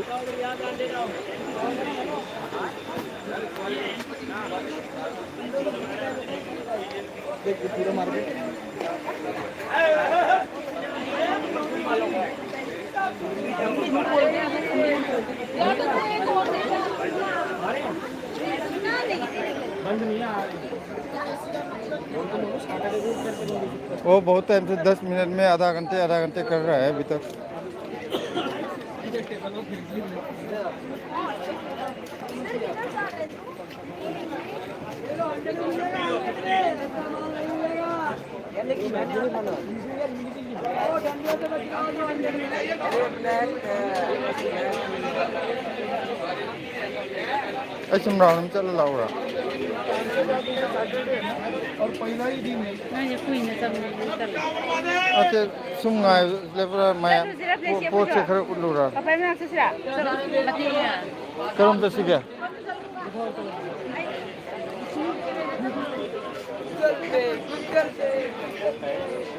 वो बहुत टाइम से, दस मिनट में, आधा घंटे, आधा घंटे कर रहा है अभी तक। ꯑꯩ ꯁꯨꯝ round ꯑꯃ ꯆꯠꯂ ꯂꯥꯛꯎꯔꯥ? ꯅꯣꯏꯁꯦ ꯀꯨꯏꯅ ꯆꯪꯕꯅꯤꯅ ꯇꯜꯂꯦ꯫ ꯑꯁꯦ ꯁꯨꯝ ꯉꯥꯏ ꯂꯦꯞꯄ꯭ꯔꯥ ꯃꯌꯥꯝ? ꯆꯠꯂꯨꯁꯤꯔꯥ, ꯄ꯭ꯂꯦꯁ ꯄꯣ-, ꯄꯣꯠꯁꯦ ꯌꯦꯡꯉꯨꯁꯤꯔꯥ? ꯈꯔ ꯎꯠꯂꯨꯔꯥ? ꯄꯥꯄꯥꯏ ꯃꯅꯥꯛ ꯆꯠꯁꯤꯔꯥ? ꯃꯇꯦꯛ ꯌꯦꯡꯉ꯫ ꯀꯔꯣꯝ ꯆꯠꯁꯤꯒꯦ?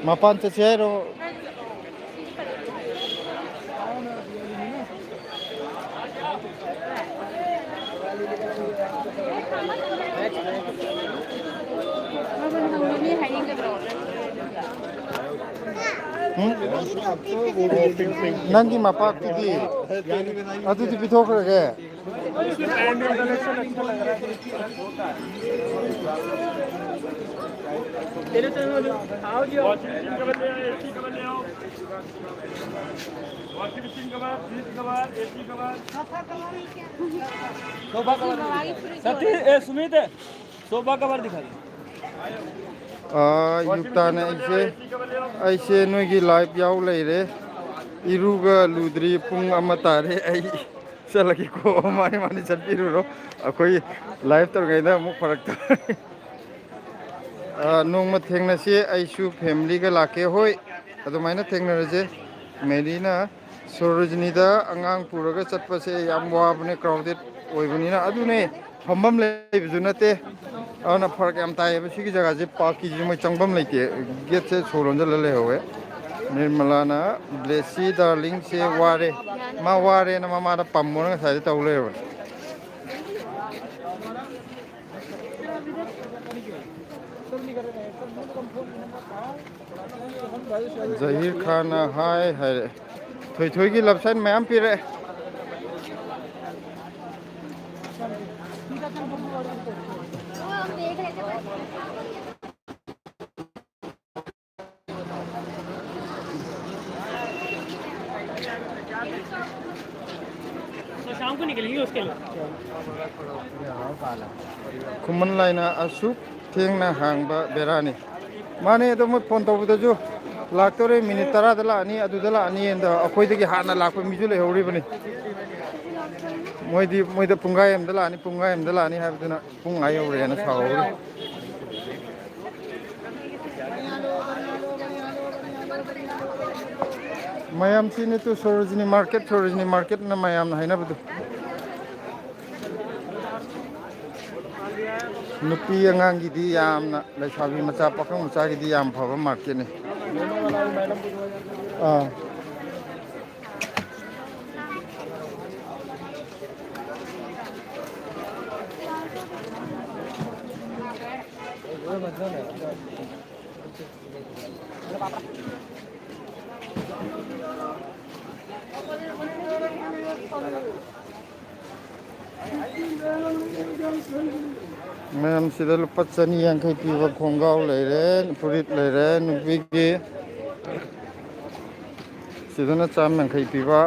ꯃꯄꯥꯟ ꯆꯠꯁꯤ ꯍꯥꯏꯔꯣ? ꯎꯝ? ꯅꯪꯒꯤ ꯃꯄꯥꯛꯇꯨꯗꯤ? ꯑꯗꯨꯗꯤ ꯄꯤꯊꯣꯛꯈ꯭ꯔꯒꯦ꯫ Washing machine cover, fridge cover, AC cover. Sofa cover. Satish, ए, सुमित, सोफा कवर दिखा दो। ꯑꯥ, ꯑꯌꯨꯛꯇꯥꯅ ꯑꯩꯁꯦ, ꯑꯩꯁꯦ ꯅꯣꯏꯒꯤ ꯂꯥꯏꯚ ꯌꯥꯎ ꯂꯩꯔꯦ꯫ ꯏꯔꯨꯒ ꯂꯨꯗ꯭ꯔꯤ, ꯄꯨꯡ ꯑꯃ ꯇꯥꯔꯦ꯫ ꯑꯩ ꯆꯠꯂꯒꯦꯀꯣ꯫ ꯃꯥꯅꯤ, ꯃꯥꯅꯤ, ꯆꯠꯄꯤꯔꯨꯔꯣ꯫ ꯑꯩꯈꯣꯏ ꯂꯥꯏꯚ ꯇꯧꯔꯤꯉꯩꯗ ꯑꯃꯨꯛ ꯐꯔꯛ ꯇꯥꯔꯦ꯫ ꯑ, ꯅꯣꯡꯃ ꯊꯦꯡꯅꯁꯤ, ꯑꯩꯁꯨ ꯐꯦꯃꯤꯂꯤꯒ ꯂꯥꯛꯀꯦ꯫ ꯍꯣꯏ, ꯑꯗꯨꯃꯥꯏꯅ ꯊꯦꯡꯅꯔꯁꯦ꯫ ꯃꯦꯔꯤꯅ ꯁꯣꯔꯣꯖꯤꯅꯤꯗ ꯑꯉꯥꯡ ꯄꯨꯔꯒ ꯆꯠꯄꯁꯦ ꯌꯥꯝ ꯋꯥꯕꯅꯦ, ꯀ꯭ꯔꯥꯎꯗꯦꯠ ꯑꯣꯏꯕꯅꯤꯅ꯫ ꯑꯗꯨꯅꯦ, ꯐꯝꯐꯝ ꯂꯩꯕꯁꯨ ꯅꯠꯇꯦ꯫ ꯑꯗꯨꯅ ꯐꯔꯛ ꯌꯥꯝ ꯇꯥꯏꯌꯦꯕ꯫ ꯁꯤꯒꯤ ꯖꯒꯥꯁꯦ, ꯄꯥꯔꯛꯀꯤꯁꯦ ꯃꯣꯏ ꯆꯪꯐꯝ ꯂꯩꯇꯦ, ꯒꯦꯠꯁꯦ ꯁꯣ ꯂꯣꯟꯁꯤꯜꯂ ꯂꯩꯍꯧꯋꯦ꯫ ꯅꯤꯔꯃꯂꯥꯅ ꯕ꯭ꯂꯦꯁꯤ ꯗꯥꯔꯂꯤꯡꯁꯦ ꯋꯥꯔꯦ, ꯃꯥ ꯋꯥꯔꯦꯅ ꯃꯃꯥꯗ ꯄꯝꯃꯣꯅ ꯉꯁꯥꯏꯗꯩ ꯇꯧ ꯂꯩꯔꯕꯅꯦ꯫ ꯖꯍꯤꯔ ꯈꯥꯟꯅ ꯍꯥꯏ ꯍꯥꯏꯔꯦ꯫ ꯊꯣꯏꯊꯣꯏꯒꯤ ꯂꯞ ꯁꯥꯏꯟ ꯃꯌꯥꯝ ꯄꯤꯔꯛꯑꯦ꯫ तो शाम को निकलेंगे उसके लिए। ꯈꯨꯃꯟ ꯂꯥꯏꯅ ꯑꯁꯨꯛ ꯊꯦꯡꯅ ꯍꯥꯡꯕ ꯕꯦꯔꯥꯅꯤ꯫ ꯃꯥꯅꯦ, ꯑꯗꯣ ꯃꯣꯏ ꯐꯣꯟ ꯇꯧꯕꯗꯁꯨ ꯂꯥꯛꯇꯧꯔꯦ, ꯃꯤꯅꯤꯠ ꯇꯔꯥꯗ ꯂꯥꯛꯑꯅꯤ, ꯑꯗꯨꯗ ꯂꯥꯛꯑꯅꯤ ꯑꯗꯣ ꯑꯩꯈꯣꯏꯗꯒꯤ ꯍꯥꯟꯅ ꯂꯥꯛꯄ ꯃꯤꯁꯨ ꯂꯩꯍꯧꯔꯤꯕꯅꯤ꯫ ꯃꯣꯏꯗꯤ, ꯃꯣꯏꯗ ꯄꯨꯡꯈꯥꯏ ꯑꯃꯗ ꯂꯥꯛꯑꯅꯤ, ꯄꯨꯡꯈꯥꯏ ꯑꯃꯗ ꯂꯥꯛꯑꯅꯤ ꯍꯥꯏꯕꯗꯨꯅ ꯄꯨꯡ ꯉꯥꯏ ꯌꯧꯔꯦꯅ ꯁꯥꯎꯍꯧꯔꯤ꯫ ꯃꯌꯥꯝ ꯁꯤꯅꯤ ꯇꯨ ꯁꯣꯔꯣꯖꯤꯅꯤ ꯃꯥꯔꯀꯦꯠ, ꯁꯣꯔꯣꯖꯤꯅꯤ ꯃꯥꯔꯀꯦꯠꯅ ꯃꯌꯥꯝꯅ ꯍꯥꯏꯅꯕꯗꯨ꯫ ꯅꯨꯄꯤ ꯑꯉꯥꯡꯒꯤꯗꯤ ꯌꯥꯝꯅ, ꯂꯩꯁꯥꯕꯤ ꯃꯆꯥ, ꯄꯥꯈꯪ ꯃꯆꯥꯒꯤꯗꯤ ꯌꯥꯝ ꯐꯕ ꯃꯥꯔꯀꯦꯠꯅꯤ꯫ ꯑꯥ꯫ ꯃꯌꯥꯝꯁꯤꯗ ꯂꯨꯄꯥ ꯆꯅꯤ ꯌꯥꯡꯈꯩ ꯄꯤꯕ ꯈꯣꯡꯒ꯭ꯔꯥꯎ ꯂꯩꯔꯦ, ꯐꯨꯔꯤꯠ ꯂꯩꯔꯦ ꯅꯨꯄꯤꯒꯤ꯫ ꯁꯤꯗꯅ ꯆꯥꯝ ꯌꯥꯡꯈꯩ ꯄꯤꯕ꯫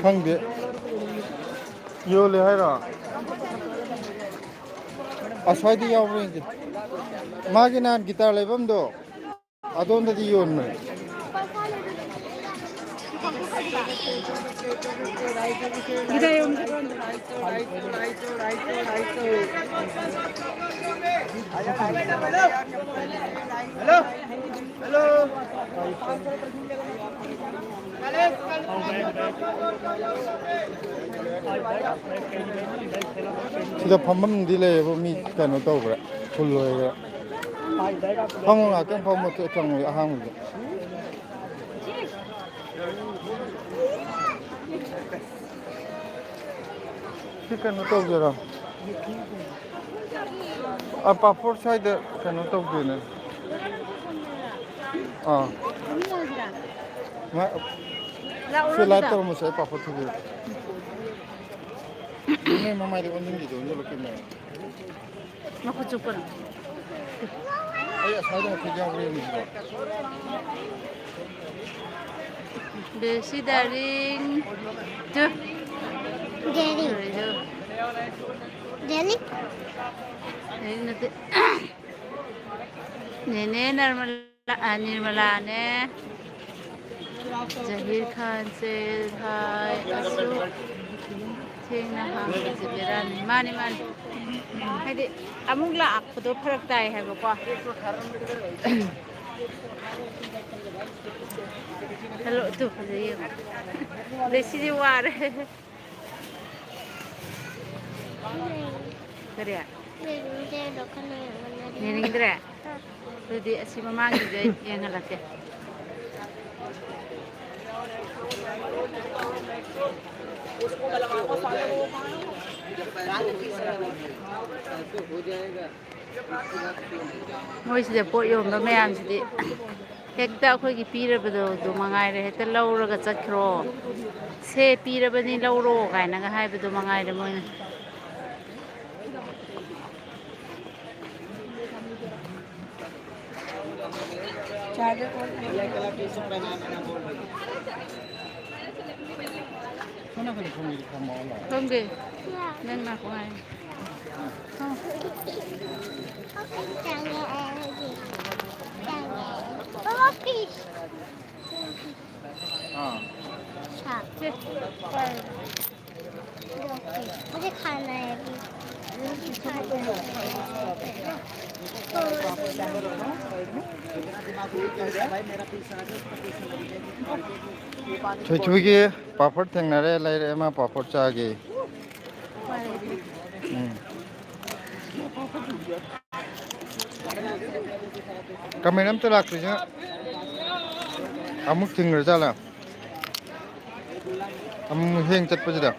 ꯈꯪꯗꯦ꯫ ꯌꯣꯜꯂꯦ ꯍꯥꯏꯔꯣ? ꯑꯁ꯭ꯋꯥꯏꯗ ꯌꯥꯎꯕ꯭ꯔꯥ ꯌꯦꯡꯒꯦ꯫ ꯃꯥꯒꯤ ꯅꯍꯥꯟ ꯒꯤꯇꯥꯔ ꯂꯩꯐꯝꯗꯣ, ꯑꯗꯣꯝꯗꯗꯤ ꯌꯣꯟꯕꯅꯦ꯫ ꯁꯤꯗ ꯐꯝꯐꯝꯗꯤ ꯂꯩꯌꯦꯕꯨ, ꯃꯤ ꯀꯩꯅꯣ ꯇꯧꯈ꯭ꯔꯦ, ꯐꯨꯜ ꯑꯣꯏꯈ꯭ꯔꯦ꯫ ꯐꯝꯃꯣ, ꯉꯥꯛꯇꯪ ꯐꯝꯃꯣ, ꯆꯪꯉꯣ ꯑꯍꯥꯡꯕꯗ꯫ ꯁꯤ ꯀꯩꯅꯣ ꯇꯧꯒꯦꯔꯣ? ꯑ, ꯄꯥꯐꯣꯔ ꯁ꯭ꯋꯥꯏꯗ ꯀꯩꯅꯣ ꯇꯧꯗꯣꯏꯅꯦ꯫ ꯑꯥ꯫ ꯉ-, ꯁꯤ ꯂꯥꯏꯠ ꯇꯧꯔꯝꯃꯁꯦ, ꯑꯩ ꯄꯥꯐꯣꯔ ꯊꯤꯕꯤꯔꯛꯀꯦ꯫ ꯅꯣꯏ ꯃꯃꯥꯏꯗ ꯑꯣꯟꯁꯤꯟꯈꯤꯗꯣ, ꯑꯣꯟꯁꯤꯜꯂꯛꯀꯦ ꯃꯌꯥꯝ꯫ ꯃꯈꯨꯠ ꯆꯨꯞꯀꯅꯨ꯫ ꯑꯩ ꯑꯁ꯭ꯋꯥꯏꯗ ꯍꯥꯏꯐꯦꯠ ꯌꯥꯎꯕ꯭ꯔꯥ ꯌꯦꯡꯒꯦꯀꯣ꯫ ꯕꯦꯁꯤ Daring. Two. Dairy. Dairy. Dairy ꯅꯠꯇꯦ꯫ ꯅꯦꯅꯦ ꯅꯔꯃꯂꯥ, ꯑ, ꯅꯤꯔꯃꯂꯥꯅꯦ꯫ ꯖꯍꯤꯔ ꯈꯥꯟꯁꯦ ꯍꯥꯏ꯫ ꯑꯁꯨ ꯊꯦꯡꯅ ꯍꯥꯡꯕꯁꯦ ꯕꯦꯔꯥꯅꯤ꯫ ꯃꯥꯅꯤ, ꯃꯥꯅꯤ꯫ ꯍꯥꯏꯗꯤ ꯑꯃꯨꯛ ꯂꯥꯛꯄꯗꯣ ꯐꯔꯛ ꯇꯥꯏ ꯍꯥꯏꯕꯀꯣ꯫ ꯍꯜꯂꯣ, ꯇꯨ, ꯐꯖꯩ ꯌꯦꯡꯉꯣ꯫ ꯑꯗꯩ ꯁꯤꯗꯤ ꯋꯥꯔꯦ꯫ ꯀꯔꯤ? ꯌꯦꯡꯅꯤꯡꯗ꯭ꯔꯦ? ꯑꯗꯨꯗꯤ ꯑꯁꯤ ꯃꯃꯥꯡꯒꯤꯗ ꯌꯦꯡꯍꯜꯂꯛꯀꯦ꯫ ꯃꯣꯏꯁꯤꯗ ꯄꯣꯠ ꯌꯣꯟꯕ ꯃꯌꯥꯝꯁꯤꯗꯤ ꯍꯦꯛꯇ ꯑꯩꯈꯣꯏꯒꯤ ꯄꯤꯔꯕꯗꯣ ꯑꯗꯨ ꯃꯉꯥꯏꯔꯦ, ꯍꯦꯛꯇ ꯂꯧꯔꯒ ꯆꯠꯈ꯭ꯔꯣ, "ꯁꯦ ꯄꯤꯔꯕꯅꯤ, ꯂꯧꯔꯣ" ꯀꯥꯏꯅꯒ ꯍꯥꯏꯕꯗꯣ ꯃꯉꯥꯏꯔꯦ ꯃꯣꯏꯅ꯫ ꯊꯣꯡꯒꯦ꯫ ꯅꯪ ꯂꯥꯛꯄ ꯉꯥꯏ꯫ ꯆꯪꯉꯛꯑꯦ ꯍꯧꯖꯤꯛ꯫ ꯆꯪꯉꯛꯑꯦ꯫ ꯕꯕꯥ, fish꯫ ꯑꯥ꯫ ꯁꯥ꯫ ꯁꯦ꯫ ꯄꯥꯏꯔꯣ꯫ मुझे खाना है अभी। मुझे खाना है। ꯊꯣꯏꯊꯣꯏꯒꯤ ꯄꯥꯐꯣꯔ ꯊꯦꯡꯅꯔꯦ, ꯂꯩꯔꯛꯑꯦ ꯃꯥ ꯄꯥꯐꯣꯔ ꯆꯥꯒꯦ꯫ ꯎꯝ꯫ ꯀꯃꯦꯟ ꯑꯝꯇ ꯂꯥꯛꯇ꯭ꯔꯤꯁꯤꯅ ꯑꯃꯨꯛ ꯊꯤꯡꯈ꯭ꯔꯖꯥꯠꯂꯥ? ꯑꯃꯨꯛ ꯍꯦꯡ ꯆꯠꯄꯁꯤꯗ꯫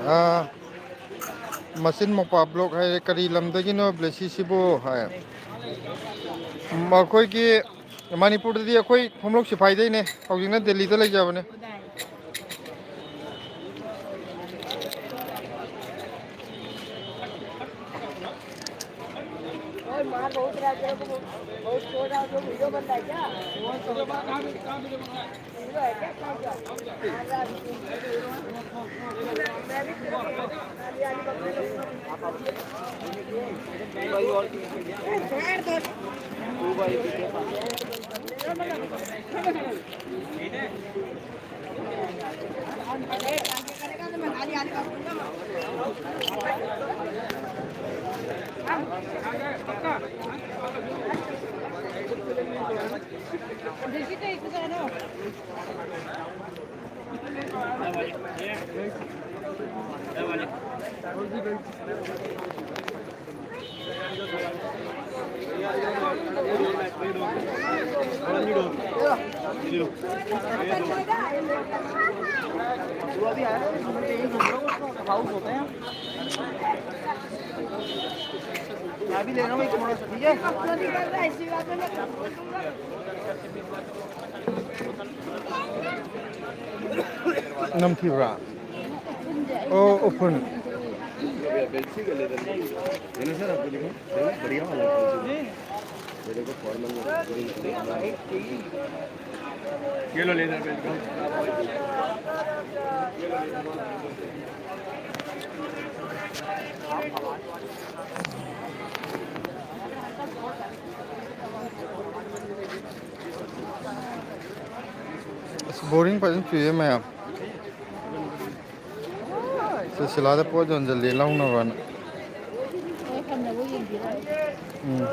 ꯑꯥ, ꯃꯆꯤꯟ ꯃꯧꯄꯥ ꯕ꯭ꯂꯣꯛ ꯍꯥꯏꯔꯦ, ꯀꯔꯤ ꯂꯝꯗꯒꯤꯅꯣ ꯕ꯭ꯂꯦꯁꯤꯁꯤꯕꯨ ꯍꯥꯏ꯫ ꯃꯈꯣꯏꯒꯤ ꯃꯅꯤꯄꯨꯔꯗꯗꯤ ꯑꯩꯈꯣꯏ ꯈꯣꯝꯂꯣꯛ ꯁꯤꯐꯥꯏꯗꯩꯅꯦ, ꯍꯧꯖꯤꯛꯅ ꯗꯦꯜꯂꯤꯗ ꯂꯩꯖꯕꯅꯦ꯫ ꯅꯝꯊꯤꯕ꯭ꯔꯥ? ꯑꯣ, ꯎꯐꯨꯟ꯫ ꯑꯁ, ꯕꯣꯔꯤꯡ ꯐꯖꯅ ꯆꯨꯏꯌꯦ ꯃꯌꯥꯝ꯫ ꯁꯤꯂꯥꯗ ꯄꯣꯠ ꯌꯣꯟꯁꯤꯜꯂꯤ ꯂꯧꯅꯕꯅ꯫ ꯎꯝ꯫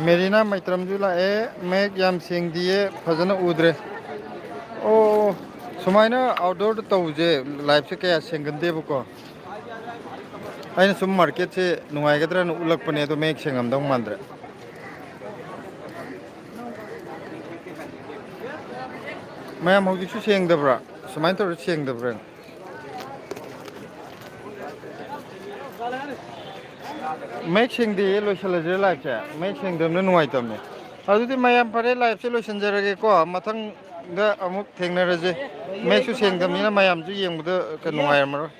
ꯃꯦꯔꯤꯅꯥ ꯃꯩꯇ꯭ꯔꯝꯁꯨ ꯂꯥꯛꯑꯦ꯫ ꯃꯌꯦꯛ ꯌꯥꯝ ꯁꯦꯡꯗꯤꯌꯦ, ꯐꯖꯅ ꯎꯗ꯭ꯔꯦ꯫ ꯑꯣ, ꯁꯨꯃꯥꯏꯅ ꯑꯥꯎꯠꯗꯣꯔꯗ ꯇꯧꯕꯁꯦ ꯂꯥꯏꯐꯁꯦ ꯀꯌꯥ ꯁꯦꯡꯒꯟꯗꯦꯕꯀꯣ꯫ ꯑꯩꯅ ꯁꯨꯝ ꯃꯥꯔꯀꯦꯠꯁꯦ ꯅꯨꯡꯉꯥꯏꯒꯗ꯭ꯔꯅ ꯎꯠꯂꯛꯄꯅꯦ, ꯑꯗꯣ ꯃꯌꯦꯛ ꯁꯦꯡꯉꯝꯗꯧ ꯃꯥꯟꯗ꯭ꯔꯦ꯫ ꯃꯌꯥꯝ ꯍꯧꯖꯤꯛꯁꯨ ꯁꯦꯡꯗꯕ꯭ꯔꯥ? ꯁꯨꯃꯥꯏꯅ ꯇꯧꯔ ꯁꯦꯡꯗꯕ꯭ꯔꯥ? ꯃꯌꯦꯛ ꯁꯦꯡꯗꯦꯌꯦ, ꯂꯣꯏꯁꯤꯜꯂꯁꯤꯔ ꯂꯥꯏꯞꯁꯦ? ꯃꯌꯦꯛ ꯁꯦꯡꯗꯕꯅ ꯅꯨꯡꯉꯥꯏꯇꯕꯅꯦ꯫ ꯑꯗꯨꯗꯤ ꯃꯌꯥꯝ ꯐꯔꯦ, ꯂꯥꯏꯞꯁꯦ ꯂꯣꯏꯁꯤꯟꯖꯔꯒꯦꯀꯣ꯫ ꯃꯊꯪꯗ ꯑꯃꯨꯛ ꯊꯦꯡꯅꯔꯁꯦ꯫ ꯃꯌꯦꯛꯁꯨ ꯁꯦꯡꯗꯕꯅꯤꯅ ꯃꯌꯥꯝꯁꯨ ꯌꯦꯡꯕꯗ ꯀ-, ꯅꯨꯡꯉꯥꯏꯔꯝꯃꯔꯣꯏ꯫